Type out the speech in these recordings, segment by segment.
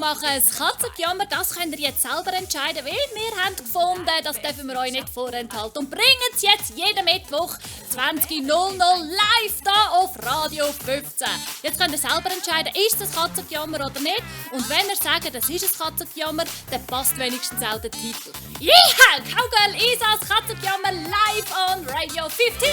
machen. Das Katzenjammer, das könnt ihr jetzt selber entscheiden, weil wir haben gefunden, das dürfen wir euch nicht vorenthalten. Und bringen es jetzt jeden Mittwoch 20.00 live da auf Radio 15. Jetzt könnt ihr selber entscheiden, ist das Katzenjammer oder nicht. Und wenn ihr sagt, das ist ein Katzenjammer, dann passt wenigstens auch der Titel. Ja, Cowgirl Isas Katzenjammer live on Radio 15.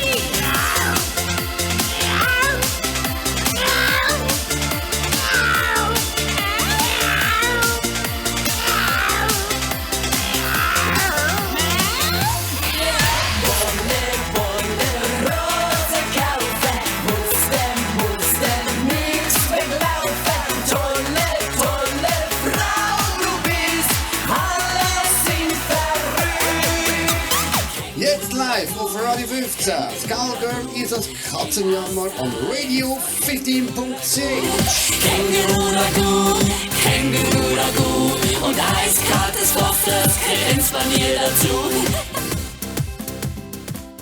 Jetzt live auf Radio 15. Cowgirl Isas Katzenjammer on Radio 15.10. Känguru Ragout und eiskaltes Waffeln, Cremespanier dazu.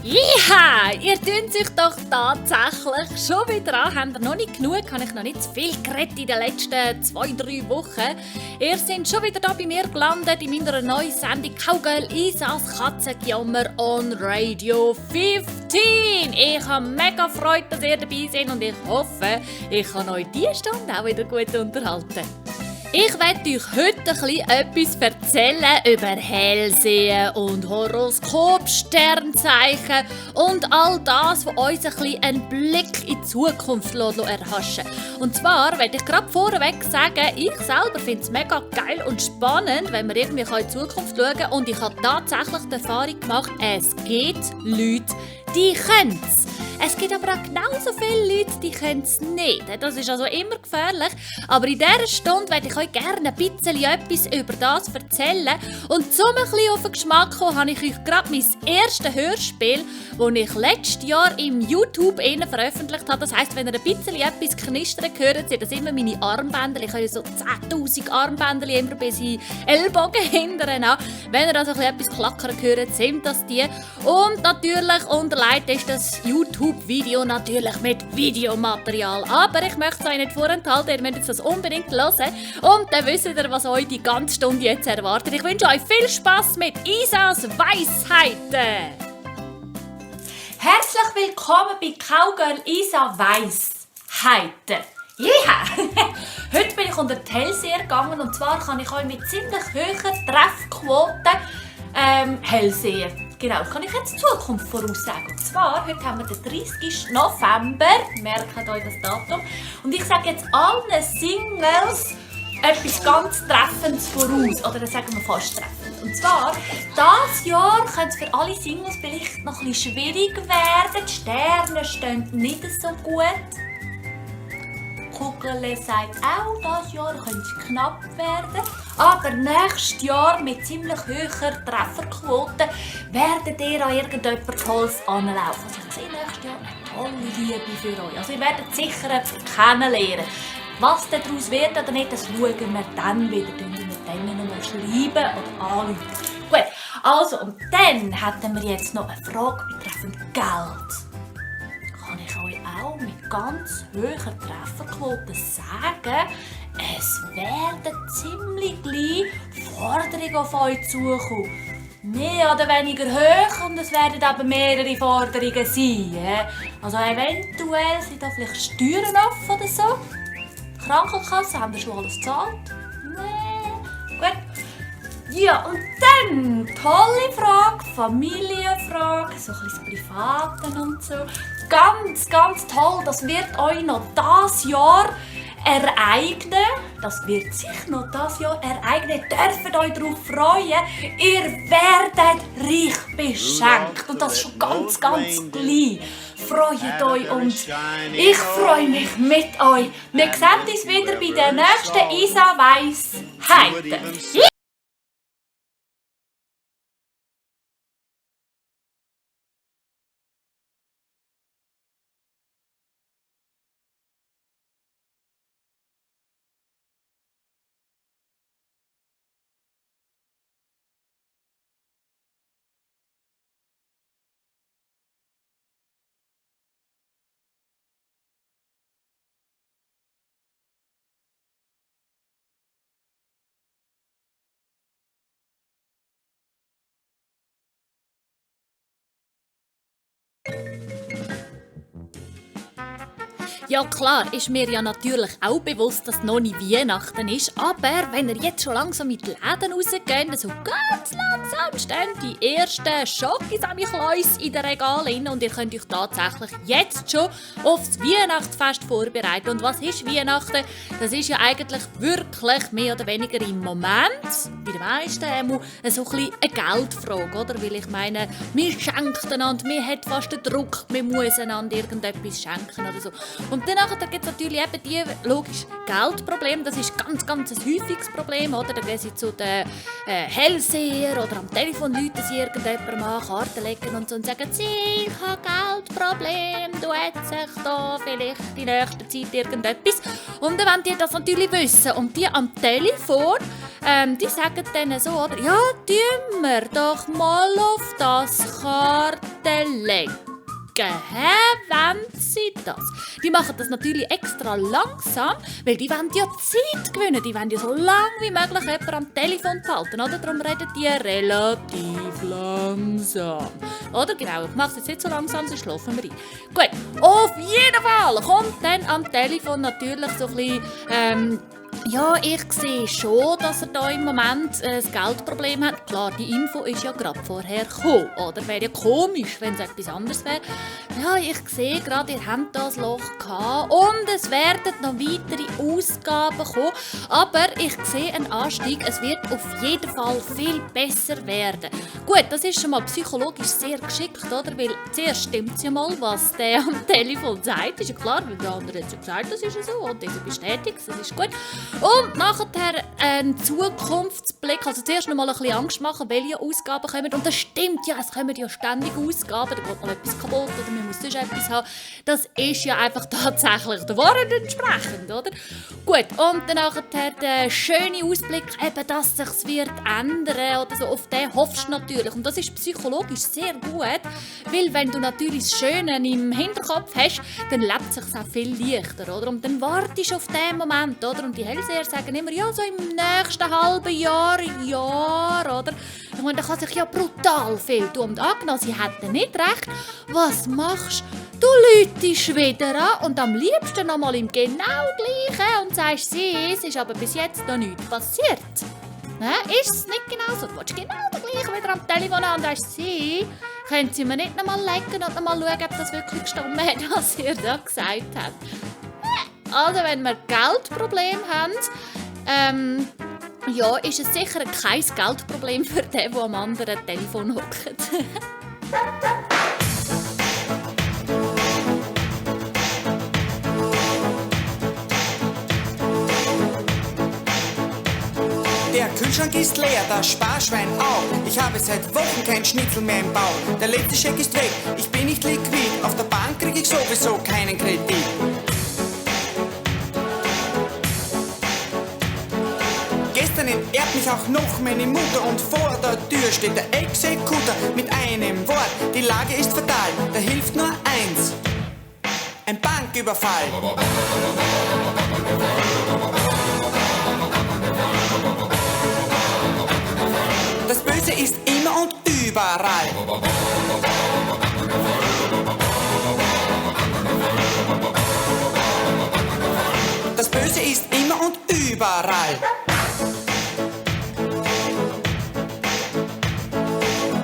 Ja, ihr tönt sich doch tatsächlich schon wieder an. Habt ihr noch nicht genug? Habe ich noch nicht zu viel geredet in den letzten 2-3 Wochen? Ihr seid schon wieder da bei mir gelandet in meiner neuen Sendung Cowgirl Isas Katzenjammer on Radio 15. Ich habe mega Freude, dass ihr dabei seid und ich hoffe, ich kann euch diese Stunde auch wieder gut unterhalten. Ich werde euch heute etwas erzählen über Hellsehen und Horoskop, Sternzeichen und all das, was uns einen Blick in die Zukunft erhaschen lässt. Und zwar werde ich gerade vorweg sagen, ich selber finde es mega geil und spannend, wenn wir irgendwie in die Zukunft schauen können. Und ich habe tatsächlich die Erfahrung gemacht, es gibt Leute, die können es. Es gibt aber auch genauso viele Leute, die können es nicht. Das ist also immer gefährlich. Aber in dieser Stunde werde ich euch gerne ein bisschen etwas über das erzählen. Und um ein bisschen auf den Geschmack zu kommen, habe ich euch gerade mein erstes Hörspiel, das ich letztes Jahr im YouTube veröffentlicht habe. Das heisst, wenn ihr ein bisschen etwas knistern hört, sind das immer meine Armbänder. Ich habe so 10'000 Armbänder immer bis in Ellbogen hinterher an. Wenn ihr also etwas klackern hört, sind das die. Und natürlich unterlegt ist das YouTube-Video natürlich mit Videomaterial. Aber ich möchte es euch nicht vorenthalten, ihr müsst das unbedingt hören. Und dann wisst ihr, was euch die ganze Stunde jetzt erwartet. Ich wünsche euch viel Spass mit Isas Weisheiten. Herzlich willkommen bei Cowgirl Isa Weisheiten. Ja! Heute bin ich unter die Hellseher gegangen und zwar kann ich euch mit ziemlich hohen Treffquoten Hellsehen. Genau, kann ich jetzt die Zukunft voraussagen. Und zwar, heute haben wir den 30. November, merkt euch das Datum. Und ich sage jetzt allen Singles etwas ganz Treffendes voraus. Oder das sagen wir fast treffend. Und zwar, dieses Jahr könnte es für alle Singles vielleicht noch ein bisschen schwierig werden. Die Sterne stehen nicht so gut. Kugele sagt auch, dieses Jahr könnte es knapp werden. Aber nächstes Jahr mit ziemlich hoher Trefferquote werdet ihr an irgendjemand Tolles anlaufen. Also ich sehe nächstes Jahr eine tolle Liebe für euch. Also ihr werdet sicher jemanden kennenlernen. Was daraus wird oder nicht, das schauen wir dann wieder. Dann wir denen nochmal schreiben oder anrufen. Gut, also und dann hätten wir jetzt noch eine Frage betreffend Geld. Kann ich euch auch mit ganz hoher Trefferquote sagen, es werden ziemlich gleich Forderungen auf euch zukommen. Mehr oder weniger hoch und es werden aber mehrere Forderungen sein. Also eventuell sind da vielleicht Steuern offen oder so. Krankenkasse, haben wir schon alles gezahlt? Nee. Gut. Ja, und dann, tolle Frage, Familienfrage, so ein bisschen das Private und so. Ganz, ganz toll, das wird euch noch dieses Jahr ereignen. Das wird sich noch dieses Jahr ereignen. Ihr dürft euch darauf freuen. Ihr werdet reich beschenkt. Und das schon ganz, ganz gleich. Freut euch und ich freue mich mit euch. Wir sehen uns wieder bei der nächsten Isa Weisheiten. Ja klar, ist mir ja natürlich auch bewusst, dass noch nicht Weihnachten ist, aber wenn ihr jetzt schon langsam in die Läden rausgeht, so ganz langsam stehen die ersten Schokisamichlaus in den Regalen und ihr könnt euch tatsächlich jetzt schon aufs Weihnachtsfest vorbereiten. Und was ist Weihnachten? Das ist ja eigentlich wirklich mehr oder weniger im Moment, bei den meisten so ein eine Geldfrage, oder? Weil ich meine, wir schenken einander, wir haben fast den Druck, wir müssen einander irgendetwas schenken oder so. Und danach gibt es natürlich eben die, logisch, Geldprobleme. Das ist ganz ein häufiges Problem, oder? Da gehen sie zu den Hellseher oder am Telefon läuten sie irgendjemandem an, Karten legen und so und sagen, ich habe Geldproblem, du hättest sich da vielleicht in nächster Zeit irgendetwas. Und dann wollen die das natürlich wissen. Und die am Telefon, die sagen dann so, oder? Ja, tun wir doch mal auf das Karten legen. Wollen sie das? Die machen das natürlich extra langsam, weil die wollen ja Zeit gewinnen. Die wollen ja so lange wie möglich jemanden am Telefon behalten. Oder? Darum reden die relativ langsam. Oder genau, ich mache es jetzt nicht so langsam, sonst schlafen wir ein. Gut, auf jeden Fall kommt dann am Telefon natürlich so ein bisschen, ja, ich sehe schon, dass er da im Moment ein Geldproblem hat. Klar, die Info ist ja gerade vorher gekommen, oder? Wäre ja komisch, wenn es etwas anderes wäre. Ja, ich sehe gerade, ihr habt das Loch gehabt und es werden noch weitere Ausgaben kommen. Aber ich sehe einen Anstieg, es wird auf jeden Fall viel besser werden. Gut, das ist schon mal psychologisch sehr geschickt, oder? Weil zuerst stimmt es ja mal, was der am Telefon sagt. Ist ja klar, weil der andere hat ja gesagt, das ist ja so. Und dieser bestätigt, das ist gut. Und nachher ein Zukunftsblick, also zuerst noch mal ein bisschen Angst machen, welche Ausgaben kommen. Und das stimmt ja, es kommen ja ständig Ausgaben, da geht mal etwas kaputt oder man muss sonst etwas haben. Das ist ja einfach tatsächlich der Wahrheit entsprechend, oder? Gut, und dann nachher der schöne Ausblick, eben, dass es sich wird ändern oder so, auf den hoffst du natürlich. Und das ist psychologisch sehr gut, weil wenn du natürlich das Schöne im Hinterkopf hast, dann lebt es sich auch viel leichter, oder? Und dann wartest du auf den Moment, oder? Und die Hellseher sagen immer, ja, so im nächsten halben Jahr, oder? Ich meine, da kann sich ja brutal viel tun. Und angenommen, sie hätten nicht recht, was machst du? Du läutest wieder an und am liebsten noch mal im genau Gleichen und sagst, es ist aber bis jetzt noch nichts passiert. Ne? Ist es nicht genau so? Du willst genau das Gleiche wieder am Telefon an und sagst, können Sie mir nicht noch mal legen und noch mal schauen, ob das wirklich gestimmt hat, was ihr da gesagt habt. Also, wenn wir Geldprobleme haben, ja, ist es sicher kein Geldproblem für den, der am anderen Telefon hockt. Der Kühlschrank ist leer, das Sparschwein auch. Ich habe seit Wochen kein Schnitzel mehr im Bauch. Der letzte Scheck ist weg, ich bin nicht liquid. Auf der Bank krieg ich sowieso keinen Kredit. Gestern entehrt mich auch noch meine Mutter und vor der Tür steht der Exekutor mit einem Wort. Die Lage ist fatal, da hilft nur eins: ein Banküberfall. Das Böse ist immer und überall. Das Böse ist immer und überall.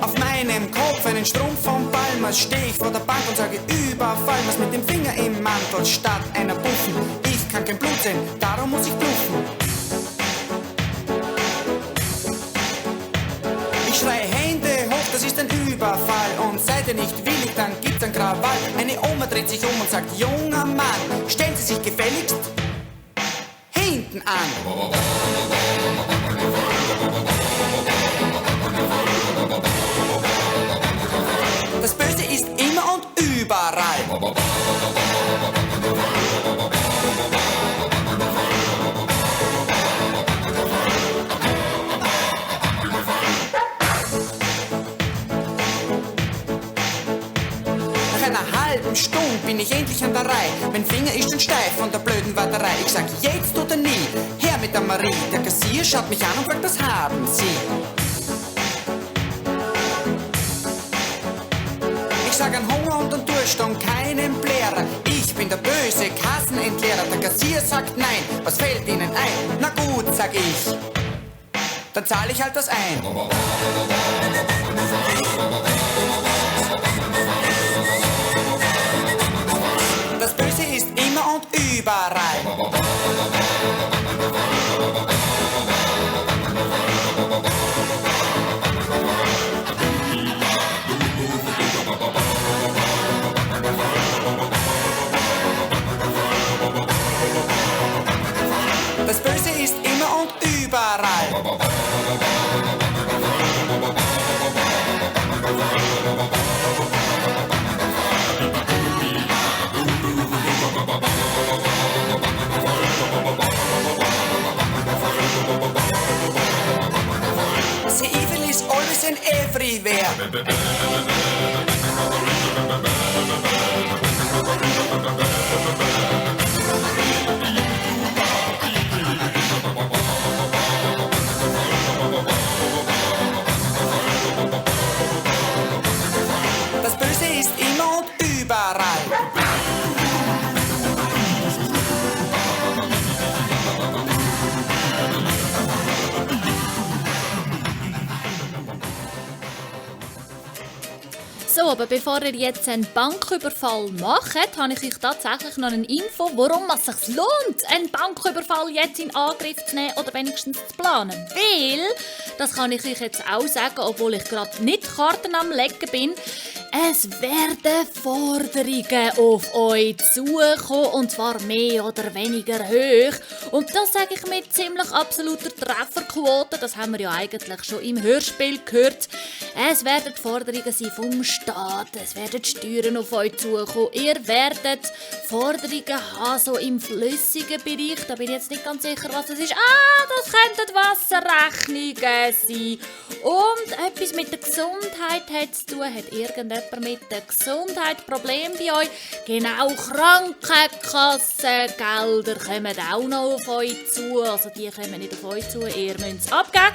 Auf meinem Kopf einen Strumpf vom Palmas, steh ich vor der Bank und sage Überfall. Was mit dem Finger im Mantel statt einer Buffen. Ich kann kein Blut sehen, darum muss ich bluffen. Ich schreie Hände hoch, das ist ein Überfall. Und seid ihr nicht willig, dann gibt's ein Krawall. Eine Oma dreht sich um und sagt, junger Mann, stellen Sie sich gefälligst hinten an. Das Böse ist immer und überall. Halben Stunde bin ich endlich an der Reihe. Mein Finger ist schon steif von der blöden Warterei. Ich sag jetzt oder nie, her mit der Marie. Der Kassier schaut mich an und fragt, was haben Sie? Ich sag an Hunger und an Durst und keinen Blärer. Ich bin bin der böse Kassenentleerer, der Kassier sagt nein. Was fällt Ihnen ein? Na gut, sag ich. Dann zahle ich halt was ein. Das Böse ist immer und überall. Das Böse ist immer und überall. The evil is always and everywhere. Das Böse ist immer und überall. So, aber bevor ihr jetzt einen Banküberfall macht, habe ich euch tatsächlich noch eine Info, warum es sich lohnt, einen Banküberfall jetzt in Angriff zu nehmen oder wenigstens zu planen. Weil, das kann ich euch jetzt auch sagen, obwohl ich gerade nicht Karten am Legen bin, es werden Forderungen auf euch zukommen, und zwar mehr oder weniger hoch. Und das sage ich mit ziemlich absoluter Trefferquote, das haben wir ja eigentlich schon im Hörspiel gehört. Es werden Forderungen sein vom Staat, es werden Steuern auf euch zukommen, ihr werdet Forderungen haben, so im flüssigen Bereich, da bin ich jetzt nicht ganz sicher, was es ist. Das könnten Wasserrechnungen sein. Und etwas mit der Gesundheit hat zu tun, hat irgendjemand mit der Gesundheit Probleme bei euch. Genau, Krankenkassengelder kommen auch noch auf euch zu, also die kommen nicht auf euch zu, ihr müsst es abgeben.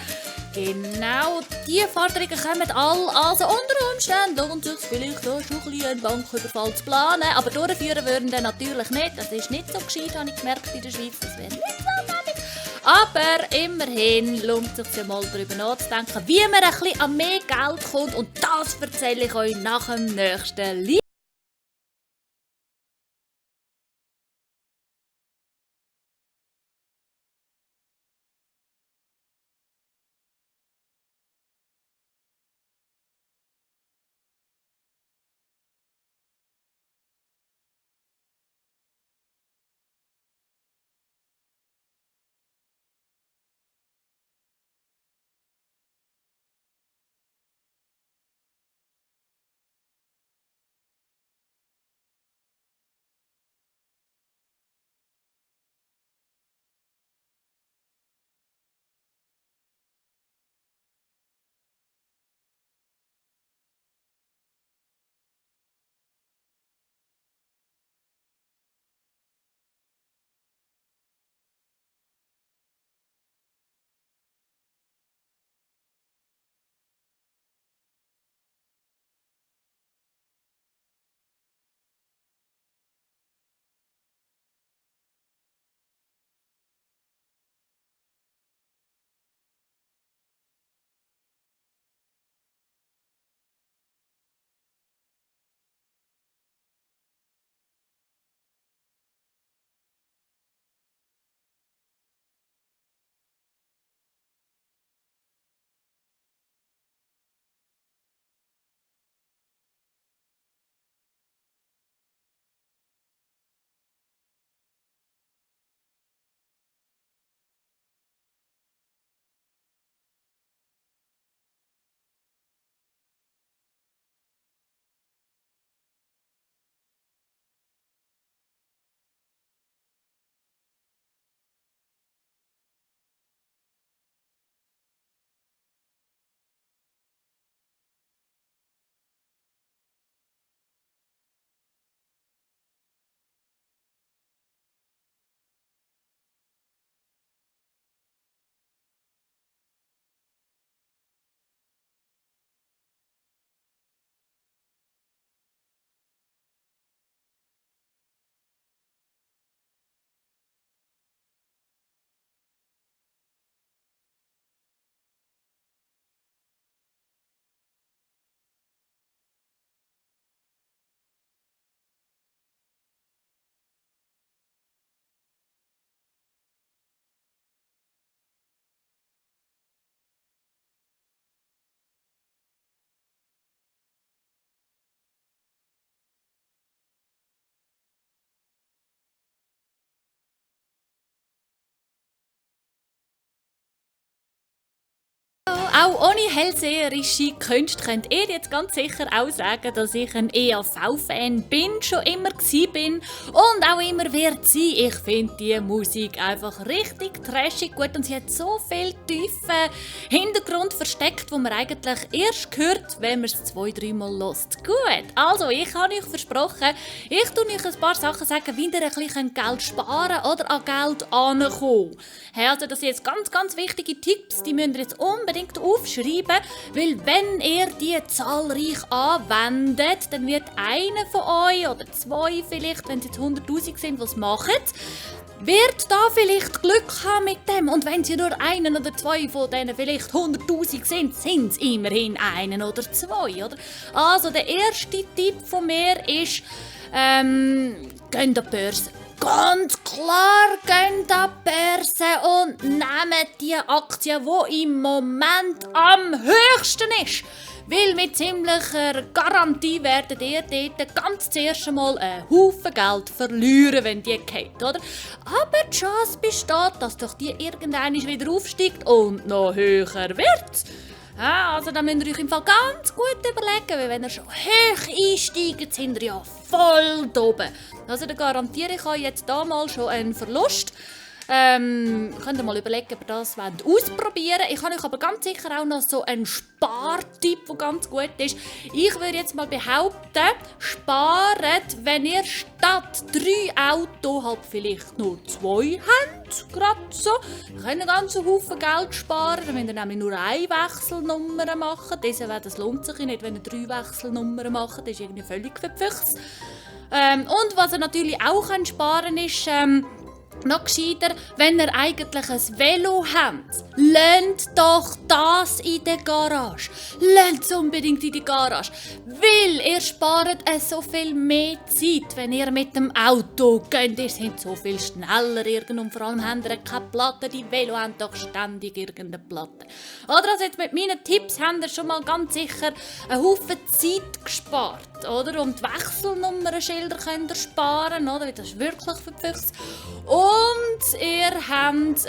Genau, die Forderungen kommen alle, also unter Umständen lohnt es sich vielleicht auch schon ein bisschen einen Banküberfall zu planen, aber durchführen würden dann natürlich nicht, das ist nicht so gescheit, habe ich gemerkt in der Schweiz, das wäre nicht so nötig. Aber immerhin lohnt es sich ja mal darüber nachzudenken, wie man ein bisschen an mehr Geld kommt, und das erzähle ich euch nach dem nächsten Lied. Auch ohne hellseherische Künste könnt ihr jetzt ganz sicher auch sagen, dass ich ein EAV-Fan bin, schon immer bin und auch immer wird sein. Ich finde die Musik einfach richtig trashig gut und sie hat so viel tiefen Hintergrund versteckt, wo man eigentlich erst hört, wenn man es 2-3 Mal hört. Gut, also ich habe euch versprochen, ich tue euch ein paar Sachen sagen, wie ihr ein bisschen Geld sparen oder an Geld ankommen. Also das sind jetzt ganz, ganz wichtige Tipps, die müsst ihr jetzt unbedingt aufschreiben, weil wenn ihr die zahlreich anwendet, dann wird einer von euch oder zwei vielleicht, wenn es jetzt 100'000 sind, was machen, wird da vielleicht Glück haben mit dem. Und wenn sie nur einen oder zwei von denen vielleicht 100'000 sind, sind es immerhin einen oder zwei, oder? Also der erste Tipp von mir ist, geht an die Börse. Ganz klar, geht an die Börse und nehmt die Aktie, die im Moment am höchsten ist. Weil mit ziemlicher Garantie werdet ihr dort ganz zuerst einmal einen Haufen Geld verlieren, wenn die geht, oder? Aber die Chance besteht, dass doch die irgendwann wieder aufsteigt und noch höher wird. Ja, also da müsst ihr euch im Fall ganz gut überlegen, weil wenn ihr schon hoch einsteigt, sind ihr ja voll oben. Also da garantiere ich euch jetzt da mal schon einen Verlust. Könnt ihr mal überlegen, ob ihr das ausprobieren wollt. Ich habe euch aber ganz sicher auch noch so einen Spartipp, der ganz gut ist. Ich würde jetzt mal behaupten, spart, wenn ihr statt 3 Autos halt vielleicht nur 2 habt, gerade so. Ihr könnt einen ganzen Haufen Geld sparen, dann müsst ihr nämlich nur eine Wechselnummer machen. Das lohnt sich nicht, wenn ihr 3 Wechselnummern macht, das ist irgendwie völlig verpflichtet. Und was ihr natürlich auch sparen könnt, ist, noch gescheiter, wenn ihr eigentlich ein Velo habt, lasst doch das in der Garage. Lasst es unbedingt in die Garage, weil ihr spart so viel mehr Zeit, wenn ihr mit dem Auto geht. Ihr seid so viel schneller und vor allem habt ihr keine Platte. Die Velo haben doch ständig irgendeine Platte. Oder also jetzt mit meinen Tipps habt ihr schon mal ganz sicher einen Haufen Zeit gespart, oder? Und die Wechselnummernschilder könnt ihr sparen, oder? Das ist wirklich verpflichtet. Und ihr habt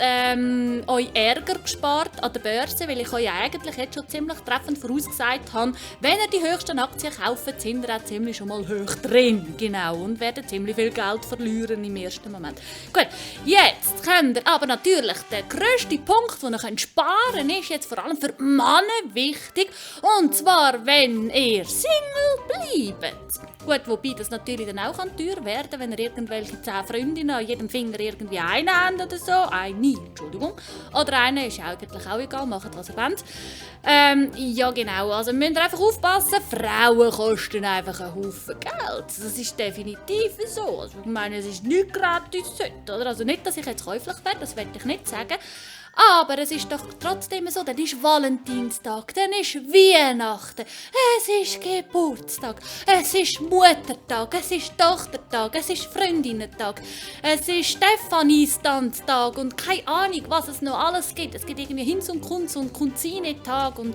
euch Ärger gespart an der Börse, weil ich euch eigentlich jetzt schon ziemlich treffend vorausgesagt habe, wenn ihr die höchsten Aktien kauft, sind ihr auch ziemlich schon mal hoch drin. Genau, und werdet ziemlich viel Geld verlieren im ersten Moment. Gut, jetzt könnt ihr aber natürlich, der grösste Punkt, den ihr sparen könnt, ist jetzt vor allem für Männer wichtig. Und zwar, wenn ihr Single bleibt. Gut, wobei das natürlich dann auch teuer werden kann, wenn ihr irgendwelche 10 Freundinnen an jedem Finger irgendwie eine habt oder so. Entschuldigung. Oder eine ist eigentlich auch egal, macht was ihr wollt. Ja genau, also müsst ihr einfach aufpassen, Frauen kosten einfach einen Haufen Geld. Das ist definitiv so. Also, ich meine, es ist nicht gratis heute, oder? Also nicht, dass ich jetzt käuflich werde, das will ich nicht sagen. Aber es ist doch trotzdem so, dann ist Valentinstag, dann ist Weihnachten, es ist Geburtstag, es ist Muttertag, es ist Tochtertag, es ist Freundinnentag, es ist Stephaniestanztag und keine Ahnung, was es noch alles gibt. Es gibt irgendwie Hinz und Kunz und Kunzinetag und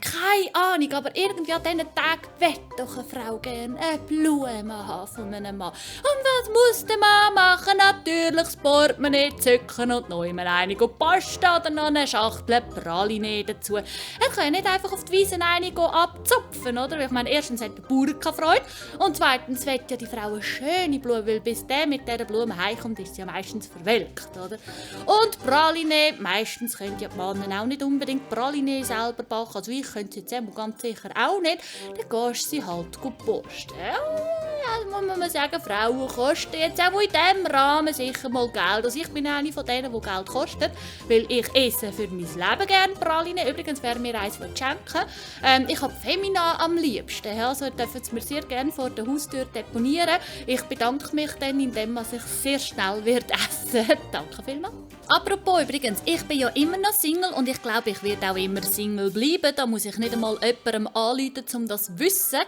keine Ahnung, aber irgendwie an diesen Tagen will doch eine Frau gerne eine Blume haben von einem Mann. Und was muss der Mann machen? Natürlich das Portemonnaie zücken und noch immer einige Post oder noch eine Schachtel Praline dazu. Er kann ja nicht einfach auf die Wiese abzupfen, oder? Weil ich meine, erstens hat der Bauer keine Freude und zweitens will ja die Frau eine schöne Blume, weil bis der mit dieser Blume heimkommt, ist sie ja meistens verwelkt, oder? Und Praline, meistens können ja die Männer auch nicht unbedingt Praline selber backen, also ich könnte es jetzt ganz sicher auch nicht, dann gehst du sie halt posten. Ja, muss man sagen, Frauen kosten jetzt auch in diesem Rahmen sicher mal Geld. Also ich bin eine von denen, die Geld kostet, weil ich esse für mein Leben gerne Praline. Übrigens wäre mir eins schenken. Ich habe Femina am liebsten. Also dürfen Sie mir sehr gerne vor der Haustür deponieren. Ich bedanke mich dann, indem ich sehr schnell wird essen. Danke vielmals. Apropos übrigens, ich bin ja immer noch Single und ich glaube, ich werde auch immer Single bleiben. Da muss ich nicht einmal jemandem anrufen, um das zu wissen.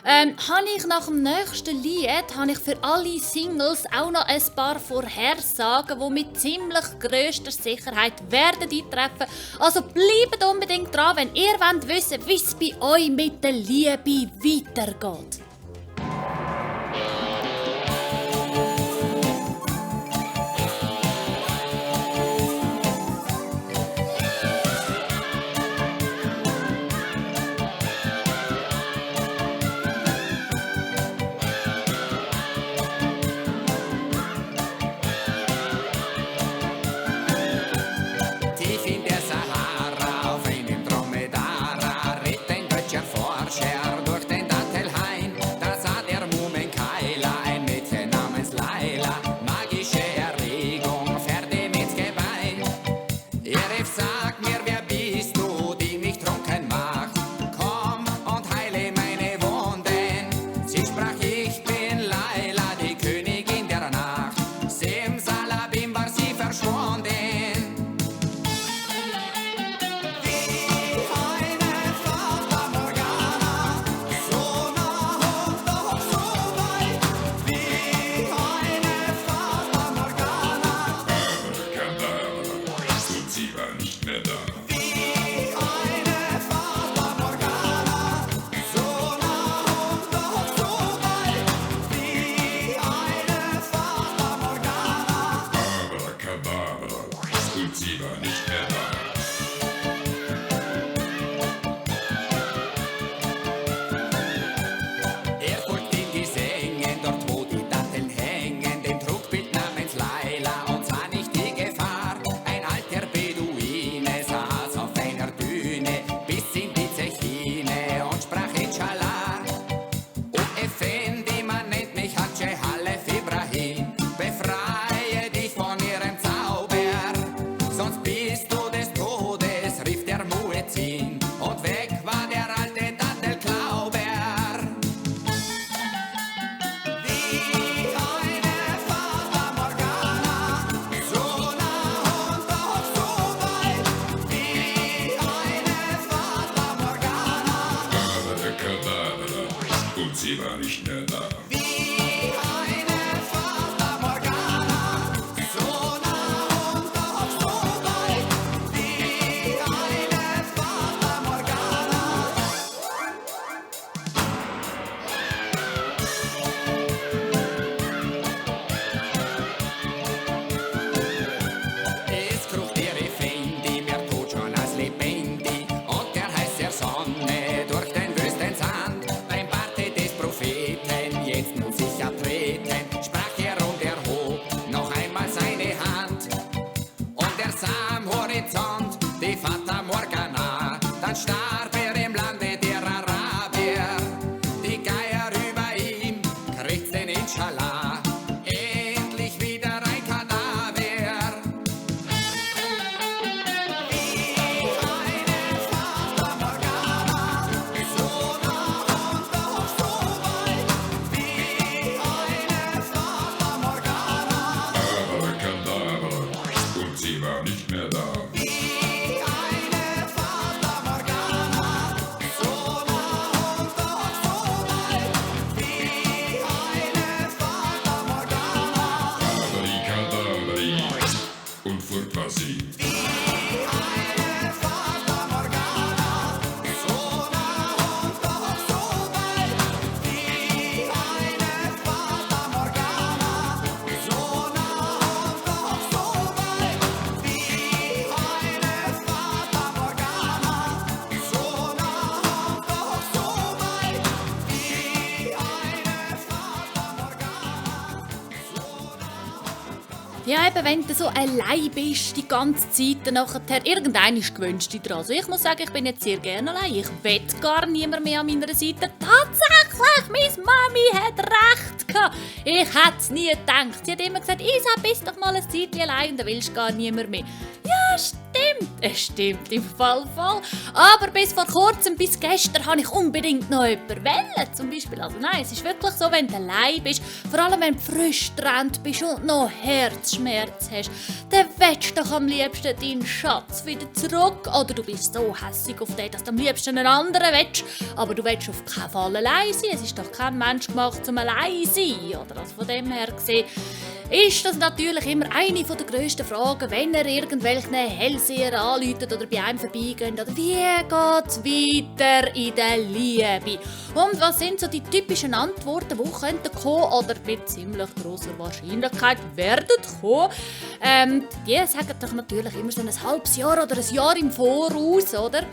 Habe ich nach dem nächsten Lied habe ich für alle Singles auch noch ein paar Vorhersagen, die mit ziemlich grösster Sicherheit werden eintreffen. Also bleibt unbedingt dran, wenn ihr wollt wissen, wie es bei euch mit der Liebe weitergeht. und sie war nicht mehr da. Es krucht ihre Fendi, mir tut schon als lebendig. Und der heißt der Sonne durch den wüsten Sand. Beim Barte des Propheten, jetzt nun sich abtreten, sprach er und erhob noch einmal seine Hand. Und er sah am Horizont die Fata Morgana, dann starb er im Lande der Arabier. Die Geier über ihm kriegten Inshallah endlich wieder ein Kadaver. Abracadabra, und sie war nicht mehr da. Abracadabri, und fort war sie. Ja, eben, wenn du so allein bist, die ganze Zeit, dann nachher, irgendein ist gewünscht dich dran. Also ich muss sagen, ich bin jetzt sehr gerne allein. Ich will gar niemand mehr an meiner Seite. Tatsächlich, meine Mami hat recht gehabt. Ich hätte es nie gedacht. Sie hat immer gesagt, Isa, bist doch mal ein Zeitchen allein und dann willst du gar niemand mehr. Ja, stimmt. Es stimmt im Fall voll. Aber bis vor kurzem, bis gestern, habe ich unbedingt noch jemanden wollen. Zum Beispiel, also nein, es ist wirklich so, wenn du allein bist, vor allem wenn du frisch getrennt bist und noch Herzschmerz hast, dann willst du doch am liebsten deinen Schatz wieder zurück. Oder du bist so hässig auf den, dass du am liebsten einen anderen willst. Aber du willst auf keinen Fall allein sein. Es ist doch kein Mensch gemacht zum allein sein. Oder also von dem her gesehen, ist das natürlich immer eine der grössten Fragen, wenn ihr irgendwelchen Hellseher anruft oder bei einem vorbeigeht. Oder wie geht es weiter in der Liebe? Und was sind so die typischen Antworten, die könnten kommen oder mit ziemlich grosser Wahrscheinlichkeit werden kommen? Die sagen doch natürlich immer so ein halbes Jahr oder ein Jahr im Voraus, oder?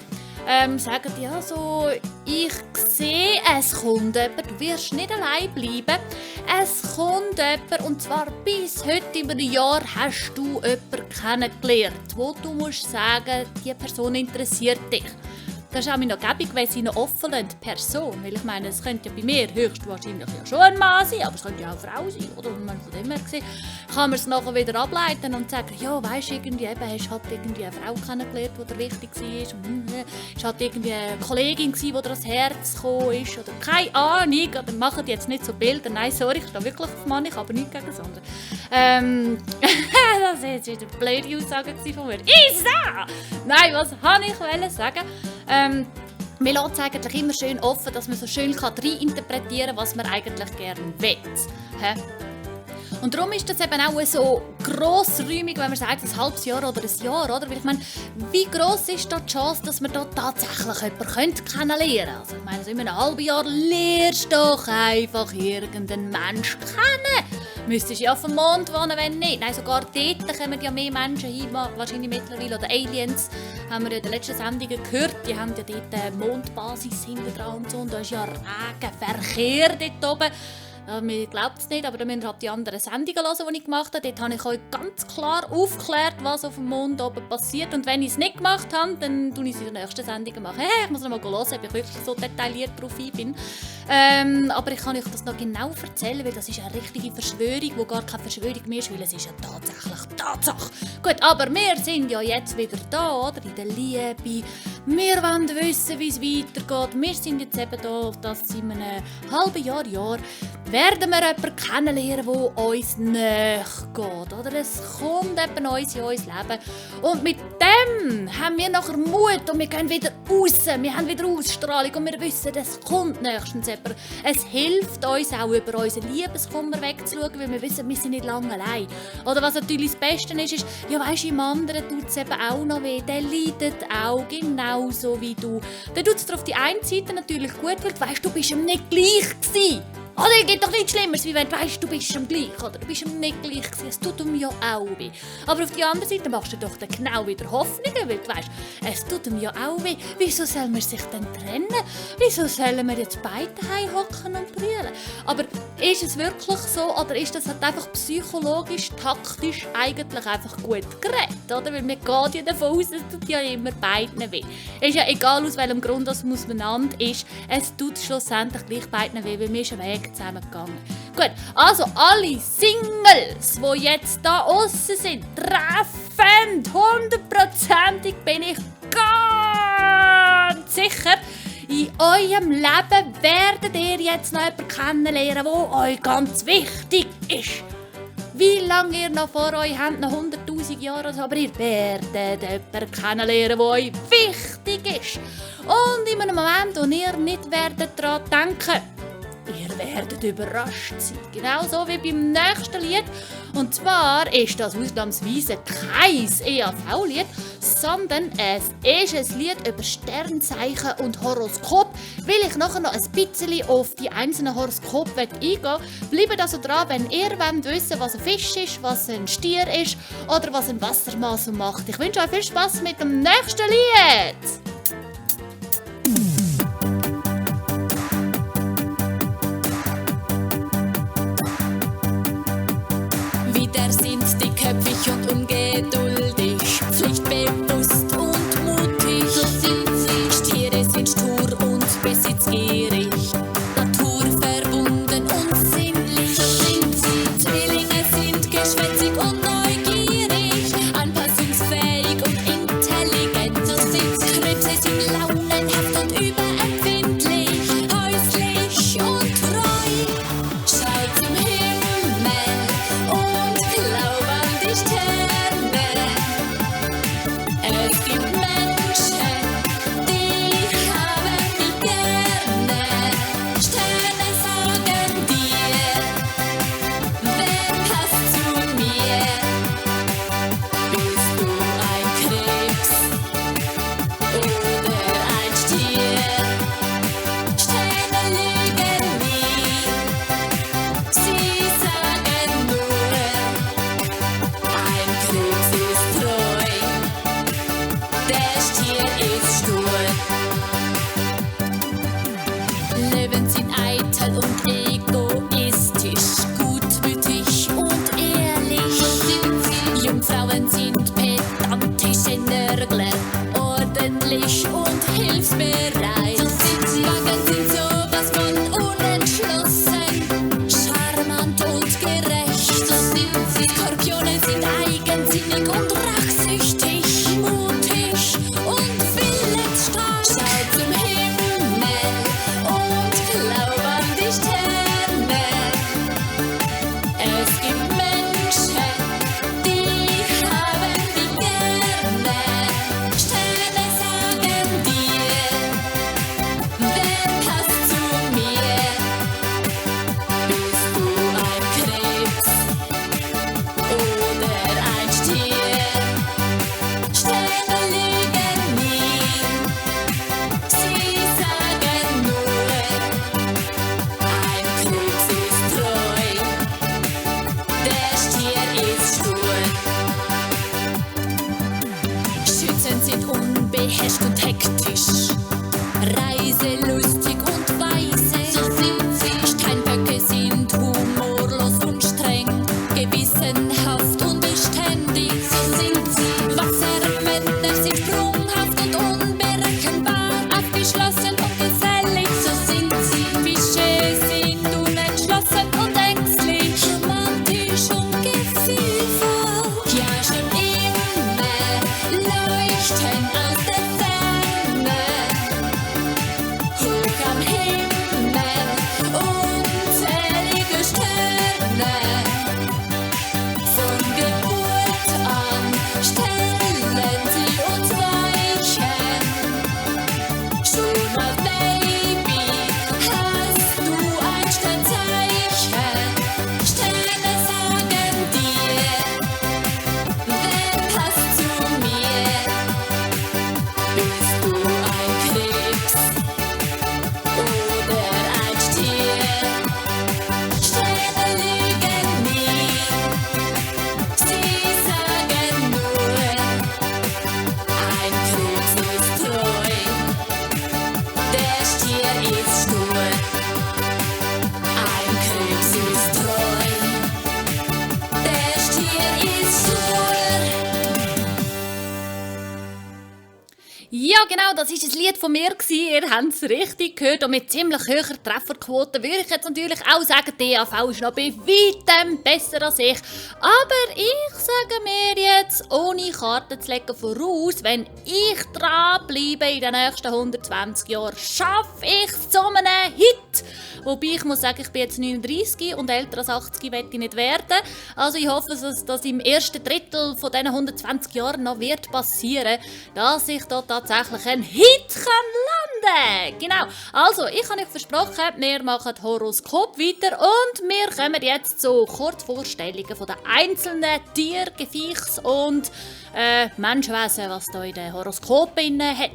Sagen ja so, ich sehe, es kommt jemand, du wirst nicht allein bleiben. Es kommt jemand, und zwar bis heute über ein Jahr hast du jemanden kennengelernt, wo du musst sagen, die Person interessiert dich. Das ist auch noch gäbig, wenn sie noch offen lassen, die Person. Weil ich meine, es könnte ja bei mir höchstwahrscheinlich ja schon ein Mann sein, aber es könnte ja auch eine Frau sein. Oder? Und von dem her gesehen, kann man es nachher wieder ableiten und sagen, ja, weisst du, irgendwie hast halt irgendwie eine Frau kennengelernt, die dir wichtig war. Und es war halt irgendwie eine Kollegin, die dir ans Herz gekommen ist. Oder keine Ahnung, oder machen die jetzt nicht so Bilder. Nein, sorry, ich stehe wirklich auf Mann, ich habe nichts gegen das andere. Das war jetzt wieder eine blöde Aussage von mir. Isa! Nein, was wollte ich sagen? Wir lassen es eigentlich immer schön offen, dass man so schön reininterpretieren kann, was man eigentlich gerne will. Und darum ist das eben auch so grossräumig, wenn man sagt, ein halbes Jahr oder ein Jahr, oder? Weil ich meine, wie gross ist da die Chance, dass man da tatsächlich jemanden kennenlernen könnte? Also ich meine, so in einem halben Jahr lernst du doch einfach irgendeinen Mensch kennen. Müsstest ja auf dem Mond wohnen, wenn nicht. Nein, sogar dort kommen ja mehr Menschen hin, wahrscheinlich mittlerweile. Oder Aliens, haben wir ja in den letzten Sendungen gehört. Die haben ja dort eine Mondbasis hinten dran und so. Und da ist ja regen Verkehr dort oben. Ja, mir glaubt es nicht, aber dann müsst ihr halt die anderen Sendungen hören, die ich gemacht habe. Dort habe ich euch ganz klar aufgeklärt, was auf dem Mond oben passiert. Und wenn ich es nicht gemacht habe, dann mache ich es in der nächsten Sendung. Ich muss noch mal hören, ob ich wirklich so detailliert drauf bin. Aber ich kann euch das noch genau erzählen, weil das ist eine richtige Verschwörung, die gar keine Verschwörung mehr ist, weil es ist ja tatsächlich Tatsache. Gut, aber wir sind ja jetzt wieder da, oder? In der Liebe. Wir wollen wissen, wie es weitergeht. Wir sind jetzt eben da, das seit einem halben Jahr. Werden wir jemanden kennenlernen, der uns näher geht. Oder es kommt eben uns in unser Leben. Und mit dem haben wir nachher Mut und wir gehen wieder raus. Wir haben wieder Ausstrahlung und wir wissen, es kommt nächstens jemand. Es hilft uns auch, über unseren Liebeskummer wegzuschauen, weil wir wissen, wir sind nicht lange allein. Oder was natürlich das Beste ist, ja weisst, im anderen tut es eben auch noch weh. Der leidet auch genauso wie du. Dann tut es dir auf die einen Seite natürlich gut, weil du weisst, du bist ihm nicht gleich gewesen. Oder es gibt doch nichts Schlimmeres, wie wenn du weisst, du bist ihm gleich. Oder du bist ihm nicht gleich gewesen. Es tut ihm ja auch weh. Aber auf die andere Seite machst du doch dann genau wieder Hoffnungen, weil du weisst, es tut ihm ja auch weh. Wieso soll man sich denn trennen? Wieso sollen wir jetzt beide hocken und brüllen? Aber ist es wirklich so, oder ist das halt einfach psychologisch, taktisch eigentlich einfach gut geredet? Oder? Weil wir gehen ja davon aus, es tut ja immer beiden weh. Es ist ja egal, aus welchem Grund das miteinander ist, es tut schlussendlich gleich beiden weh, weil wir ist ein Weg zusammengegangen. Gut, also alle Singles, die jetzt da aussen sind, treffen, 100%ig bin ich ganz sicher, in eurem Leben werdet ihr jetzt noch jemanden kennenlernen, der euch ganz wichtig ist. Wie lange ihr noch vor euch habt, noch 100'000 Jahre, aber ihr werdet jemanden kennenlernen, der euch wichtig ist. Und in einem Moment, wo ihr nicht werdet daran denken, ihr werdet überrascht sein. Genau so wie beim nächsten Lied. Und zwar ist das ausnahmsweise kein EAV-Lied, sondern es ist ein Lied über Sternzeichen und Horoskop. Weil ich nachher noch ein bisschen auf die einzelnen Horoskope eingehen will, bleibt also dran, wenn ihr wissen wollt, was ein Fisch ist, was ein Stier ist oder was ein Wassermann so macht. Ich wünsche euch viel Spass mit dem nächsten Lied. Wieder sind die köpfig und ungeduldig, pflichtbewusst und mutig. So sind sie. Stiere sind stur und besitzgierig, naturverbunden und sinnlich. So sind sie. Zwillinge sind geschwätzig und neugierig, anpassungsfähig und intelligent. So sind sie. Krebse sind launenhaft und überempfindlich, häuslich und treu. Schaut zum Himmel und glaub an die Sterne. Es gibt Menschen, die haben dich gerne. genau, das war ein Lied von mir. Ihr habt es richtig gehört und mit ziemlich hoher Trefferquote würde ich jetzt natürlich auch sagen, die DAV ist noch bei weitem besser als ich. Aber ich sage mir jetzt, ohne Karten zu legen voraus, wenn ich dranbleibe in den nächsten 120 Jahren, schaffe ich es zu einem Hit. Wobei ich muss sagen, ich bin jetzt 39 und älter als 80 möchte ich nicht werden. Also ich hoffe, dass das im ersten Drittel von diesen 120 Jahren noch wird passieren, dass ich da tatsächlich einen Hit landen kann. Genau. Also, ich habe euch versprochen, wir machen Horoskop weiter und wir kommen jetzt zu Kurzvorstellungen von den einzelnen Tier, Geviechs und Menschenwesen, was da in den Horoskopen hat.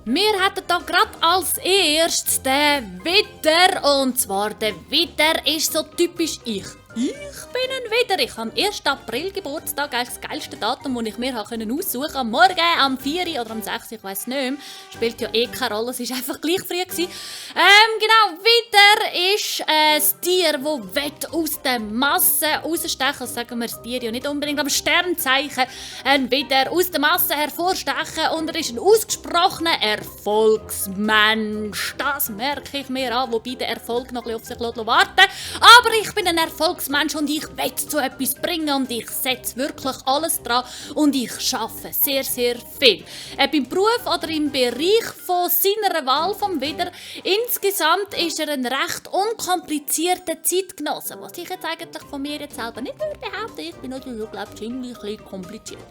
Wir hätten hier gerade als erstes den Widder. Und zwar, der Widder ist so typisch ich. Ich bin ein Widder. Ich habe am 1. April Geburtstag, eigentlich das geilste Datum, das ich mir aussuchen konnte. Am Morgen, am 4 oder am 6, ich weiss nicht mehr. Spielt ja eh keine Rolle, es war einfach gleich früh. Genau, Widder ist ein Tier, das aus der Masse rausstechen. Das sagen wir das Tier ja nicht unbedingt, aber Sternzeichen. Ein Widder aus der Masse hervorstechen und er ist ein ausgesprochener Erfolgsmensch. Das merke ich mir an, wobei der Erfolg noch ein bisschen auf sich warten lässt. Aber ich bin ein Erfolgsmensch und ich will zu etwas bringen und ich setze wirklich alles dran und ich arbeite sehr, sehr viel. Ob im Beruf oder im Bereich von seiner Wahl vom Widder. Insgesamt ist er ein recht unkomplizierter Zeitgenosse, was ich jetzt eigentlich von mir jetzt selber nicht behaupten. Ich bin natürlich, glaube ich, ziemlich kompliziert.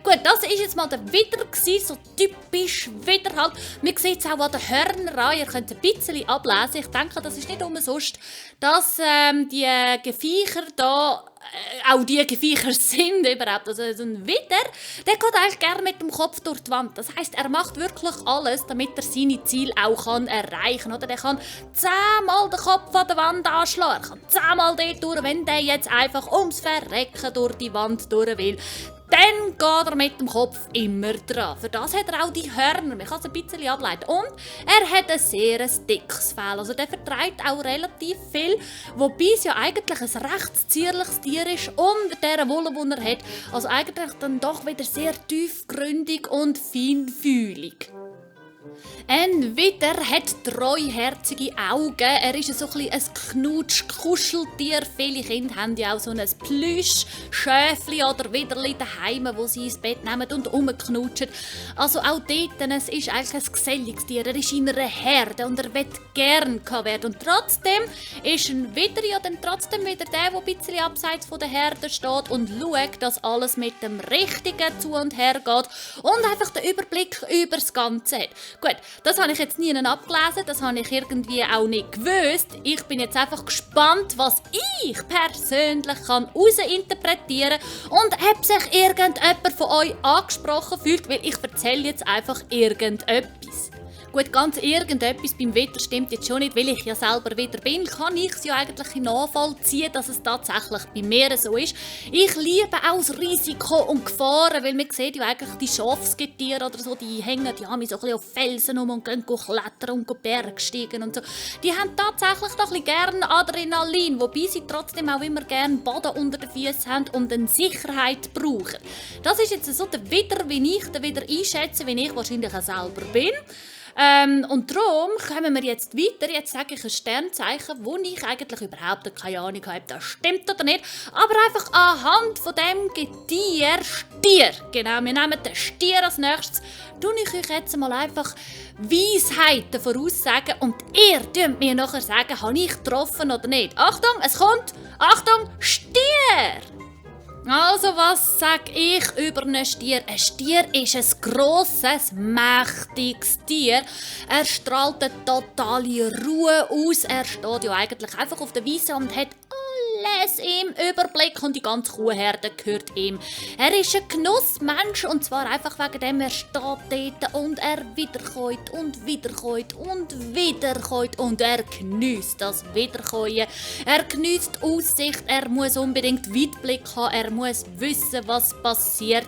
Gut, das war jetzt mal der Widder, so typisch Widder halt. Man sieht es auch an den Hörnern an, ihr könnt ein bisschen ablesen. Ich denke, das ist nicht umsonst, dass die Geviecher da auch die Geviecher sind überhaupt. Also ein Widder, der geht eigentlich gerne mit dem Kopf durch die Wand. Das heisst, er macht wirklich alles, damit er seine Ziele auch erreichen kann. Oder der kann 10-mal den Kopf an der Wand anschlagen. Er kann 10-mal dort durch, wenn der jetzt einfach ums Verrecken durch die Wand durch will. Dann geht er mit dem Kopf immer dran. Für das hat er auch die Hörner. Man kann es ein bisschen ableiten. Und er hat ein sehr dickes Fell. Also der verträgt auch relativ viel. Wobei es ja eigentlich ein recht zierliches Tier ist. Und der Wolle, die er hat. Also eigentlich dann doch wieder sehr tiefgründig und feinfühlig. Ein Widder hat treuherzige Augen. Er ist so ein Knutsch-Kuscheltier. Viele Kinder haben ja auch so ein Plüsch-Schäfli oder Widderli daheim, wo sie ins Bett nehmen und rumknutschen. Also auch dort, es ist eigentlich ein geselliges Tier. Er ist in einer Herde und er will gern werden. Und trotzdem ist ein Widder ja dann trotzdem wieder der ein bisschen abseits von der Herde steht und schaut, dass alles mit dem Richtigen zu und her geht und einfach den Überblick über das Ganze hat. Gut, das habe ich jetzt nie abgelesen, das habe ich irgendwie auch nicht gewusst. Ich bin jetzt einfach gespannt, was ich persönlich herausinterpretieren kann und ob sich irgendjemand von euch angesprochen fühlt, weil ich erzähle jetzt einfach irgendetwas. Gut, ganz irgendetwas beim Widder stimmt jetzt schon nicht, weil ich ja selber Widder bin, kann ich es ja eigentlich nachvollziehen, dass es tatsächlich bei mir so ist. Ich liebe auch das Risiko und Gefahren, weil man sieht ja eigentlich die Schafsgetiere oder so, die hängen ja so ein bisschen auf Felsen um und gehen klettern und Bergsteigen und so. Die haben tatsächlich noch ein bisschen gerne Adrenalin, wobei sie trotzdem auch immer gerne Boden unter den Füßen haben und eine Sicherheit brauchen. Das ist jetzt so der Widder, wie ich den Widder einschätze, wie ich wahrscheinlich auch selber bin. Und darum kommen wir jetzt weiter. Jetzt sage ich ein Sternzeichen, wo ich eigentlich überhaupt keine Ahnung habe, ob das stimmt oder nicht. Aber einfach anhand von dem Getier Stier. Genau, wir nehmen den Stier als nächstes. Tue ich euch jetzt mal einfach Weisheiten voraussagen und ihr dürft mir nachher sagen, habe ich getroffen oder nicht. Achtung, es kommt. Achtung, Stier! Also, was sage ich über einen Stier? Ein Stier ist ein grosses, mächtiges Tier. Er strahlt eine totale Ruhe aus. Er steht ja eigentlich einfach auf der Wiese und hat alles im Überblick und die ganze Kuhherde gehört ihm. Er ist ein Genussmensch und zwar einfach wegen dem, er steht dort und er wiederkäut und wiederkäut und wiederkäut und er geniesst das Wiederkäuen. Er geniesst die Aussicht, er muss unbedingt Weitblick haben, er muss wissen, was passiert.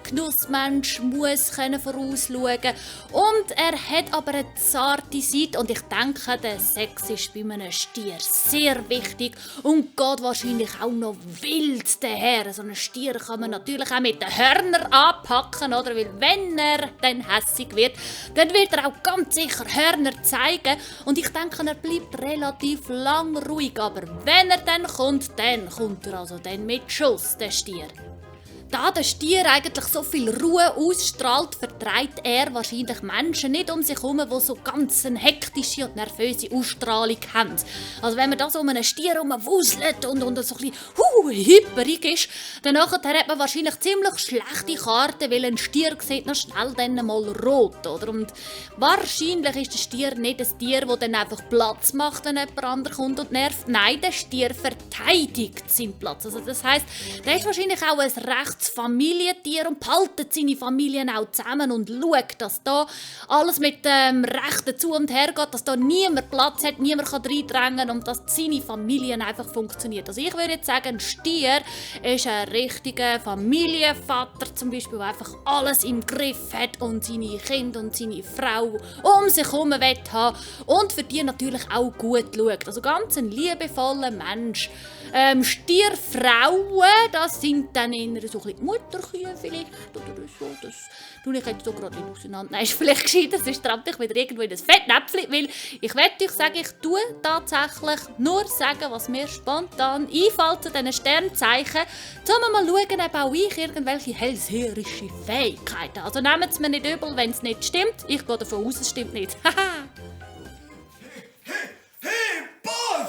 Genussmensch muss vorausschauen und er hat aber eine zarte Seite und ich denke, der Sex ist bei einem Stier sehr wichtig und geht wahrscheinlich wahrscheinlich auch noch wild daher. So einen Stier kann man natürlich auch mit den Hörnern anpacken, oder? Weil wenn er dann hässig wird, dann wird er auch ganz sicher Hörner zeigen. Und ich denke, er bleibt relativ lang ruhig. Aber wenn er dann kommt er also dann mit Schuss, der Stier. Da der Stier eigentlich so viel Ruhe ausstrahlt, vertreibt er wahrscheinlich Menschen nicht um sich herum, die so ganz eine hektische und nervöse Ausstrahlung haben. Also wenn man da so um einen Stier herumwuselt und so ein bisschen hipperig ist, dann hat man wahrscheinlich ziemlich schlechte Karten, weil ein Stier sieht noch schnell dann mal rot, oder? Und wahrscheinlich ist der Stier nicht ein Tier, das dann einfach Platz macht, wenn jemand anderes kommt und nervt. Nein, der Stier verteidigt seinen Platz. Also das heisst, der ist wahrscheinlich auch ein Familientier und behaltet seine Familien auch zusammen und schaut, dass da alles mit dem Rechten zu und her geht, dass da niemand Platz hat, niemand kann reindrängen und dass seine Familien einfach funktioniert. Also ich würde jetzt sagen, ein Stier ist ein richtiger Familienvater zum Beispiel, der einfach alles im Griff hat und seine Kinder und seine Frau um sich herum haben und für die natürlich auch gut schaut. Also ganz ein liebevoller Mensch. Stierfrauen, das sind dann eher so ein bisschen Mutterkühe vielleicht oder so. Das tue ich jetzt so gerade nicht auseinander. Nein, ist vielleicht gescheiter, sonst trampe ich wieder irgendwo in das Fettnäpfchen, weil ich werde euch sagen, ich tue tatsächlich nur sagen, was mir spontan einfällt zu diesen Sternzeichen, um mal schauen, ob auch ich irgendwelche hellseherische Fähigkeiten habe. Also nehmt es mir nicht übel, wenn es nicht stimmt. Ich gehe davon aus, es stimmt nicht. Hey, Boss!